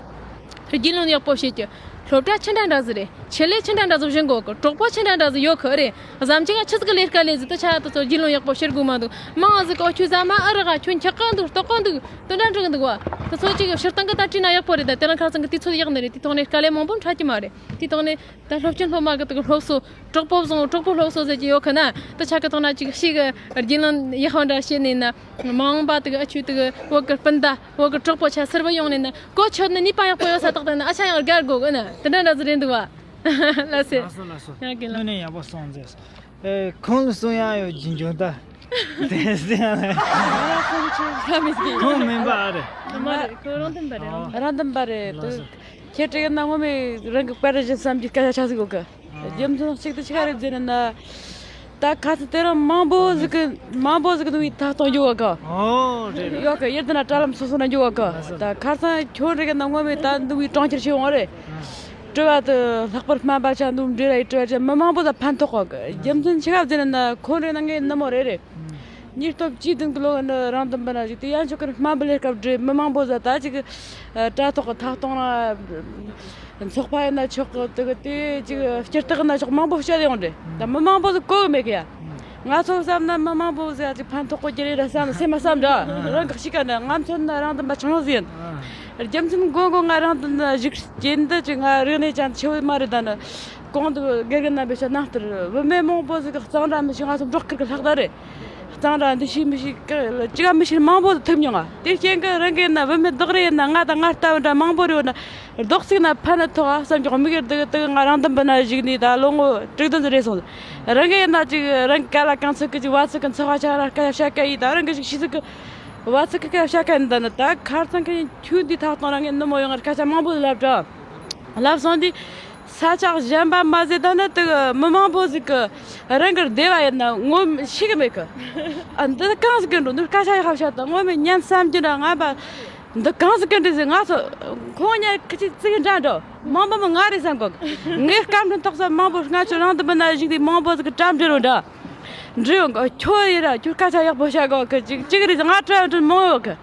རྒྱུས་ལོན་ཡག་པོ་བྱེད་རྒྱུ། སློབ་གྲྭ་ཆི་འདྲ་འདྲ་ཟིག་རེད། ཆེད་ལས་ཆི་འདྲ་འདྲ་ཟིག་བཞེངས་དགོས་གི། གྲོགས་པོ་ཆི་འདྲ་འདྲ་ཟིག་ཡོད་གི་རེད། གཟའ་མཇུག་ག་ཆི་ཟིག་གི་ལས་ཀ་ལས་ཟིག་དེ་ཆ་དེ་ཚོ་རྒྱུས་ལོན་ཡག་པོ་བྱེད་དགོས་མ་འདུག་མང་ཟིག་གི་ཨོ་ཁྱོད་ཟ་མ་ཨ་རག་ག་ཁྱོད་འཁྱག་ག་འདུག་ལྟོགས་ག་འདུག་དེ་འདྲ་འདྲ་གི་འདུག་བ། དེ་ཚོ་ཅིག་སྤྱིར་བཏང་གི་ད་བྲིས་ན་ཡག་པོ་རེད། ད་དེ་རིང་ཁ་སང་གི་དུས་ཚོད་ཡག་ནི་རེད། དེ་ཐོག་ནས་དཀའ་ལས་མང་པོ་འཕྲད་ཀྱི་མ་རེད། དེ་ཐོག་ནས་ད་སློབ་ཆེན་སློབ་མ་གི་དེ་གི་སློབ་གསོ་གྲོགས་པོ་བཟང་གྲོགས་པོ་སློབ་གསོ་ཟེར་གྱི་ཡོད་གི་ན། དེ་ཆ་གི་ཐོག་ན་ཅིག་ཤི་གི་རྒྱུས་ལོན་ཡག་པོ་འདྲ་བྱས་ནས་ན། མ་འོངས་པ་དེ་གི་ཨ་ཆུ་དེ་གི་བོད་གི་སྤུན་ཟླ་བོད་གི་གྲོགས་པོ་ཆ་སེར་བ་ཡོང་ནས་ན། གོ་ཆོད་ནི་ནུས་པ་ཡག་པོ་ཡོད་ས་ཏག་ཏག་ན་ཨ་ཆ་ཡང་དགའ་དགོས་གི་ན། དེ་འདྲ་འདྲ་ཟིག་རེད་འདུག་བ། ལགས་སེ། ལགས་སོ་ལགས་སོ། ཡང་གི་ལ། དངོས་གནས་ཡག་པོ་གསུངས་མཛད། ཨེ་ཁོང་གསུང་ཡག་ཡོད་ཀྱི་འཇོན་ད། དེ་ཟེར་ཡ་ལ། ཁོང་མིན་པ་ཨ་རེད། མ་རེད། ཁོ་རང་བདེན་པ་རེད། རང་བདེན་པ་རེད། ལགས་སོ། ཁྱེད་དྲི་གི་ན་ངོ་མས་རང་གི་བཀའ་དྲིན་བཞིན་བསམ་གྱི་སྐད་ཆ་ཆ་ཟིག་ཡོད་གི། རྒྱུ་མཚན་གཅིག་དེ་ཆི་ག་རེད་ཟེར་ན། ད་ཁ་སང་དེ་རིང་མང་པོ་ཟིག་གི་མང་པོ་ཟིག་གི་འདུག་བའི་ཐག་གཏོང་རྒྱུ་ཡོད་གི། ཨོ་རེད་རེད། ཡོད་གི། ཡུལ་དེ་ན་དྲ་ལམ་སོ་སོ་ན་རྒྱུ་ཡོད་གི། ལགས་སོ། ད་ཁ་སང་ཁྱོད་དྲི་གི་ན་ངོ་མས་ད་འདུག་བའི་གྲོང་ཁྱེར་ཆེ་བོ་རེད། དྲི་བ་དེ་ལྷག་པར་སྨན་པ་ཆ་འདུག་འདྲི་ར་ཡི་དྲི་བ་ཆ་མི་མང་པོ་ད་ཕན་ཐོགས་གི། རྒྱུ་མཚན་ཆི་ག་ཟེར་ན་ཁོ་རེ་ན་ངའི་ནུ་མོ་རེད་རེད། ཉིས་སྟོང་བཅུ་བདུན་གི་ལོ་ནི་རང་དུ་འབུ་ན་ཞིག་དེ་ཡང་ཆོག་གི། སྨན་པ་ལས་སྐབས་འདྲི་མི་མང་པོ་ཟ་ད་ཅིག་དྲ་ཐོག་གི་ཐག་གཏོང་ར་ཚོགས་པ་ཡིན་ན་ཆོག་གི། དེ་གི་དེ་ཅིག་སྤྱིར་བཏགས་ན་ཆོག་མང་པོ་བཤད་ཡོང་འདྲི། ད་མི་མང་པོ་ཟིག་གོ་གི་མེད་གི་ཡ། ང་ཚོ་བསམ་ན་མི་མང་པོ་ཟིག་ཅིག་ཕན་ཐོགས་གོ་གི་རེད་ར་བསམ་སེམས་མ་བསམ་འདྲ་རང་གི་གཤིས་ཀ་འདྲ། ང་མཚོན་ན་རང་དུ་འབུ་ཆུང་ཟིག་ཡིན། རྒྱུ་མཚན་མགོ་མགོ་ང་རང་དུ་ན་བཞུགས་རྐྱེན་འདི་ཅིག་ང་རིག་གནས་ཅན་ཆེ་བོ་མ་རེད། ད་ནི་གོང་དུ་དགེ་རྒན་རྣམ་པས་བཤད་ནང་ལྟར་བུད་མེད་མང་པོ་ཟིག་གི་གཙང་སྦྲ་མི་ཤེས། ང་ཚོ་འབྲོག་ཁུལ་གི་ལྷག་ད་རེད། གཙང་སྦྲ་འདི་ཤེས་མི་ཤེས་གི་ཅི་ག་མི་ཤེས་མང་པོ་ཐུག་མྱོང་ང་། དེ་རྐྱེན་གི་རང་གི་ཡིན་ན་བུད་མེད་བདག་རེ་ཡིན་ན་ང་དང་ང་ལྟ་བུ་འདྲ་མང་པོ་རེ་ཡོད་ན་རྡོག་ཅིག་ན་ཕན་ནི་ཐོགས་ཨ་བསམ་གྱི་དམིགས་ཡུལ་འདི་གི་དེ་གི་ང་རང་དུ་འབུ་ན་བཞུགས་ནས་ད་ལོ་ངོ་དྲུག་བདུན་ཙམ་རེད་སོང་། རང་གི་ཡིན་ན་ཅིག་རང་གི་སྐལ་བ་གང་ཚོད་གི་ཅིག་བ་ཚོད་གི་འཚོ་བ་ཆ་ར་སྐད་ཆ་བཤད་སྐད་ཡིན། ད་རང་གི་ཅིག་ཤེས་ཚོད་གི་བ་ཚོད་གི་སྐད་ཆ་བཤད་སྐད་ཡིན། ད་ནི་ད་ཁ་སང་གི་ཁྱོད་འདི་ཐག་གཏོང་ར་ངའི་ནུ་མོ་ཡོང་ངར་སྐད་ཆ་མང་པོ་ལབ་དྲ། ལབ་སོང་དུས་ས་ཆ་གཞན་པ་མ་ཟད་ད་ནི་དེ་གི་མི་མང་པོ་ཟིག་གི་རང་གི་སྡེ་བ་ཡིན་ན་ངོ་ཤེས་གི་མེད་གི། ཨ་འདི་གང་ཟིག་གི་འགྲོ་འདི་སྐད་ཆ་ཡག་པ་བཤད་ད་ངོ་མ་ཉན་བསམ་གྱི་འདྲ། ང་པ་འདི་གང་ཟིག་གི་འདྲ་ཟེར། ང་ཚོ་ཁོང་གཉིས་ཁི་ཅིག་ཙིག་འདྲ་འགྲོ་མང་པོ་མི་ང་རེད་བསམ་གོ་གི། ངའི་སྐམ་དྲུང་ཐོག་ས་མང་པོ་ང་ཚོ་རང་དུ་མི་ན་བཞུགས་དུས་མང་པོ་ཟིག་གི་གྲམ་འདྲི་རུ་འདྲ། འདྲི་ཡོང་གི་ཁྱོད་ཡིན་ར་ཁྱོད་སྐད་ཆ་ཡག་པོ་བཤད་གོ་གི། ཅིག་ཅིག་རེད་ང་དྲན་དྲན་མང་ཡོད་གི།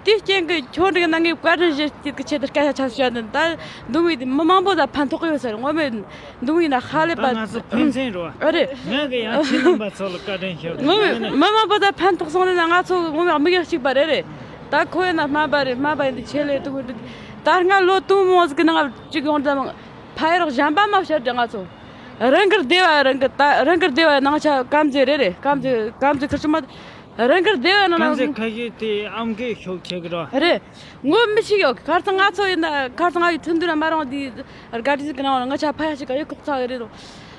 དེ་རྐྱེན་གྱིས་ཁྱོད་འདྲི་ན་ངས་བཀའ་དྲིན་ཞུ་རྒྱུ་གི་ཆེད་དུ་སྐད་ཆ་ཆ་ཞུ་ཡ་འདི་ད་འདུག་བའི་མི་མང་པོ་ད་ཕན་ཐོགས་ཡོད་ཟེར། ངོ་མས་འདུག་ཡིན་ན་ཧ་ལས་པ། ད་ང་ཚོ་ཕན་ཚུན་རོ། ཨ་རེད། ང་གི་ཡང་ཁྱེད་རྣམ་པ་ཚོ་ལ་བཀའ་དྲིན་ཞུ། ངོ་མས་མི་མང་པོ་ད་ཕན་ཐོགས་སོང་ན་ང་ཚོ་ངོ་མས་དམིགས་ཡུལ་གཅིག་པ་རེད་རེད། ད་ཁོ་ཡིན་ན་སྨན་པ་རེད། སྨན་པ་ཡིན་དུས་ཆེད་ལས་འདུག་འདུག་ད་སྔ་ལོ་དུང་མོ་ཟིག་གི་ནང་གཅིག་ཡོང་ཙམ་ཕ་ཡུལ་གཞན་པ་མ་བཤད་དྲ་ང་ཚོ། རང་གི་སྡེ་བ་རང་གི་ད་རང་གི་སྡེ་བ་ནང་ཆ་སྐམ་རྫས་རེད་རེད། སྐམ་རྫས་སྐམ་རྫས་ཁུར་ཆུ་མ། རང་གི་སྡེ་བ་ནང་ན། སྐམ་རྫས་ཁ་ཤས་དེ་ཨམ་སྐད་ཤོག་ཆེ་གི་ར། རེད། ངོ་མི་ཤེས་ཡོད་གི། ཁར་ཚང་ང་ཚོ་ཡིན་ན་ཁར་ཚང་ང་ཡི་ཐུན་དུ་ན་མ་རང་དེ་དགའ་དྲི་ཟིག་གི་ནང་ང་ཆ་ཕ་ཡ་ཞིག་ག་ཡོད་ཁོག་ཚ་གི་རེད་རོ།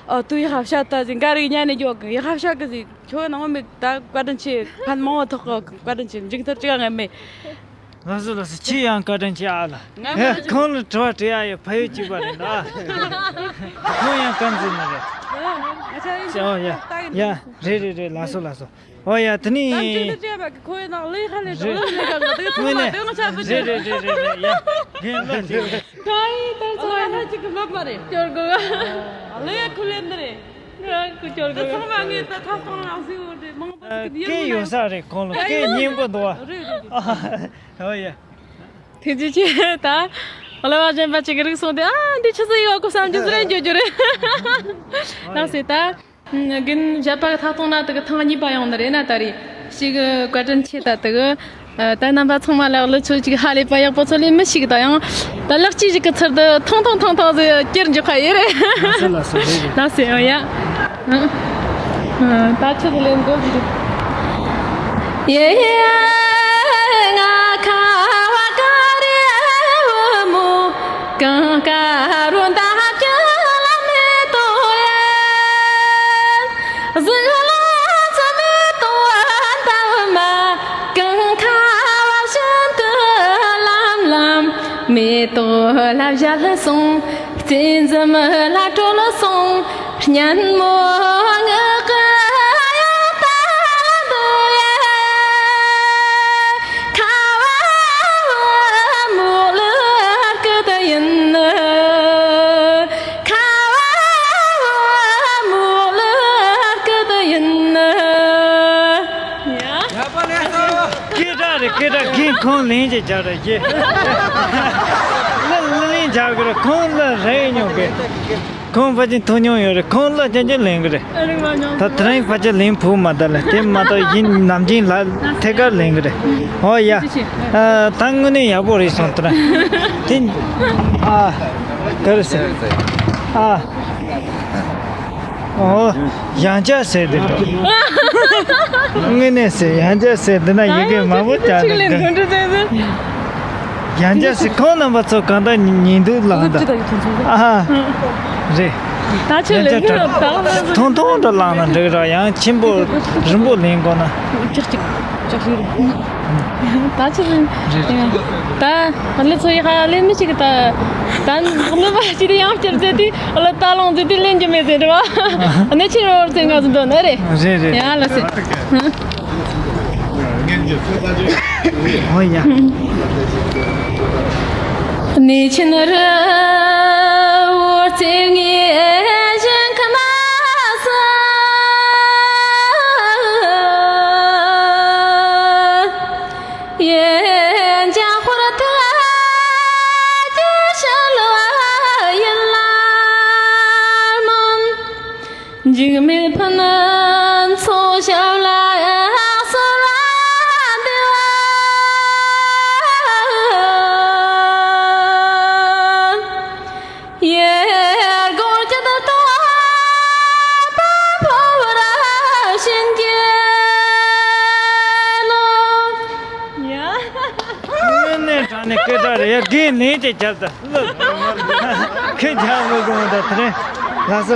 ཨ་དུ་ཡི་ཧ་བཤད་ད་ཟིན་ག་རེ་ཉན་ནས་ཡོད་གི། ཡི་ཧ་བཤད་གི་ཟིན་ཁྱོད་ནང་མི་ད་བཀའ་དྲིན་ཆེ། ཕན་མང་བ་ཐོགས་གི། བཀའ་དྲིན་ཆེ། མཇུག་མཐར་ཅི་ག་ངས་མེད། ལགས་སོ་ལགས་སོ། ཁྱེད་ཡང་བཀའ་དྲིན་ཆེ་ཨ་ལ། ང་ཧེ་མ་ཁོང་ལ་དྲི་བ་དྲི་ཡ་ཡོད། ཕ་ཡུལ་གཅིག་པ་རེད་ད། ཁོང་ཡང་སྐམ་རྫས་ནི་རེད། ཨོ་ཡ་ཡ་རེད་རེད་རེད། ལགས་སོ་ལགས་སོ། ཨོ་ཡ་དེ་ནི། ད་མཇུག་ཏུ་དྲན་པ་གི་ཁོ་ཡི་ནང་ལས་ཧ་ལས་དྲག་ལས་ལས་ཀ་ལ་དེ་ཚང་མ་དེ་ང་ཆ་བུ་ཆ་རེད་རེད་རེད་རེད་རེད། ཡ་རྒན་ལགས་རེད། ཁ་ཡི་ད་ཚང་མ་ལ་གཅིག་གི་ལབ་པ་རེད། སྐྱོར་དགོས། ལས་ཡ་ཁུ་ལེན་ནི་རེད། ང་ཁུ་སྐྱོར་དེ་དགོས། ཚང་མ་ངས་ད་ཁ་སང་རང་སུ་ཡོད་རེད། མང་པོ་ཨ་ཟིག་གི་སྐད་ཡོད་ས་རེད། ཁོང་ལ་སྐད་སྙན་པོ་འདུག་བ། རེད་རེད་རེད། ཨོ་ཡ། ཐེངས་གཅིག་ཆེ་ད། ལ་བ་གཞན་པ་ཅིག་གི་རིགས་སོང་དེ་ཨ་འདི་ཆུ་ཚོད་ཡོད་གོ་བསམ་རྒྱུ་ཟེར་འགྱོ་རྒྱུ་རེད། ལགས་སེ་ད། རྒན་བཞད་པ་གི་ཐག་གཏོང་ན་དེ་གི་ཐེངས་གཉིས་པ་ཡོང་ནི་རེད་ན་ད་རེད། ཞིག་བཀའ་དྲིན་ཆེ་ད་དེ་གི། ད་རྣམ་པ་ཚང་མ་ལ་ལོ་ཚོད་ཅིག་ཧ་ལས་པ་ཡག་པོ་ཚོ་ལས་མི་ཞིག་ད་ཡང་། ད་ལག་ཅིག་ཅིག་གི་ཚུལ་དུ་ཐུང་ཐུང་ཐུང་ཐུང་ཟིག་ཀྱེར་འཇོག་ག་ཡེ་རེད། ལགས་སོ་ལགས་སོ་རེད་རེད། ལགས་སེ་ཨོ་ཡ། ད་ཆུ་དེ་ལེན་དགོས་ཀྱི་རེད། ཡེ་ཡེ་ང་ཁ་བ་ཀ་རེ་བུ་མོ་གང་ཀ་རུ་འདའ་རྒྱུ་ལ་མེ་ཏོག་ཡ། གཟུགས་ལ་ཚ་མེ་ཏོག་འདབ་མ་གང་ཁ་བ་བཞིན་དུ་ལམ་ལམ་མེ་ཏོག་ལ་བཞད་སོང་། བཙན་འཛུམ་ལ་གྲོལ་སོང་། སྙན་མོ་ངག་གི་དབྱངས་རྟ་འདུག་ཡ། ཁ་བ་བུ་མོ་ལ་སྐུ་དུ་ཡིན། ཁ་བ་བུ་མོ་ལ་སྐུ་དུ་ཡིན། ཡ། སྐད་གྲགས་རེད། སྐད་གྲགས་རྒན་ཁོང་ལན་ཅིག་རྒྱག་རེད་ཀྱེ། ལ་ལ་ལན་རྒྱག་གི་རེད། ཁོང་ལ་རེད་མྱོང་གི། ཁོང་ཕལ་ཆེར་ཐུག་མྱོང་ཡོད་རེད། ཁོང་ལ་ཅན་ཅན་ལེན་གི་རེད། ཨ་རིག་མ་མྱོང་། ད་དེ་རིང་ཕལ་ཆེར་ལེན་ཕུག་མ་ད་ལ་དེ་མ་གཏོགས་ཡིན་ནམ་རྒྱུན་ལ་ཐད་ཀར་ལེན་གི་རེད། ཨོ་ཡ། ཨ་ད་དངོས་གནས་ཡག་པོ་རེད་སོང་དེ་རིང་། དེ་ཨ་ག་རེ་ཟེར། ཨ་ཨོ་ཡང་བསྐྱར་ཟེར་དེ་དངོས་གནས་ཟེར་ཡང་བསྐྱར་ཟེར་དེ་ན་ཡི་གེ་མང་པོ་བསྐྱར་ནས་གི། ཡང་བསྐྱར་ཟེར། ཁོང་རྣམ་པ་ཚོ་གང་ལྟར་ཉན་འདུག་ལགས་ད། ཨ་རེད། ད་ཆོས་ལེན་གི་རེད། ད་ཐུང་ཐུང་དུ་བླངས་ན་འགྲིག་ར། ཡང་ཆེན་པོ་རིང་པོ་ལེན་དགོས་ན། ཅག་ཅིག་ཅག་ཞིག་རེད། ད་ཆོས་ལེན། རེད་རེད། ད་ཀླད་ཚོ་ཡི་ཧ་ལས་མི་ཞིག་ད་ད་ནུ་མ་ཞིག་ཡང་བསྐྱར་ཟེར་དུས་ཀླད་ད་ལོང་ཟེར་དུས་ལེན་རྒྱུ་མེད་ཟེར་རེད་བ། གནས་ཆེན་རོར་ཚེ་ང་ཚོ་འདོན་ནི་རེད། རེད་རེད། ཡང་ལ་ཟེར། ཨོ་ཡ། གནས་ཆེན་རི་བོར་རྩེ་ལྔའི་ཞིང་ཁམས་སུ། ཡེ་འཇམ་དཔལ་དུ་ཀྱི་ཞལ་བ་ཡིན་ལ་སྨོན། འཇིགས་མེད་ཕུན་ཚོགས་ཞབས་ལ་གསོལ་བ་འདེབས། ཡེ་སྒོར་གྱི་དུ་ཏོ་པ་ཕོ་བར་བྱིན་གྱིས་རློབས། ཡ། དངོས་གནས་དྲང་གནས་སྐད་གྲགས་རེད་ཡ། དགེ་ནས་ཀྱི་རྒྱབ་ཏུ་ལོ། ཁྱེད་རྒྱབ་ལོ་དགོངས་དང་དེ་རིང་ལྷ་ས་ལ།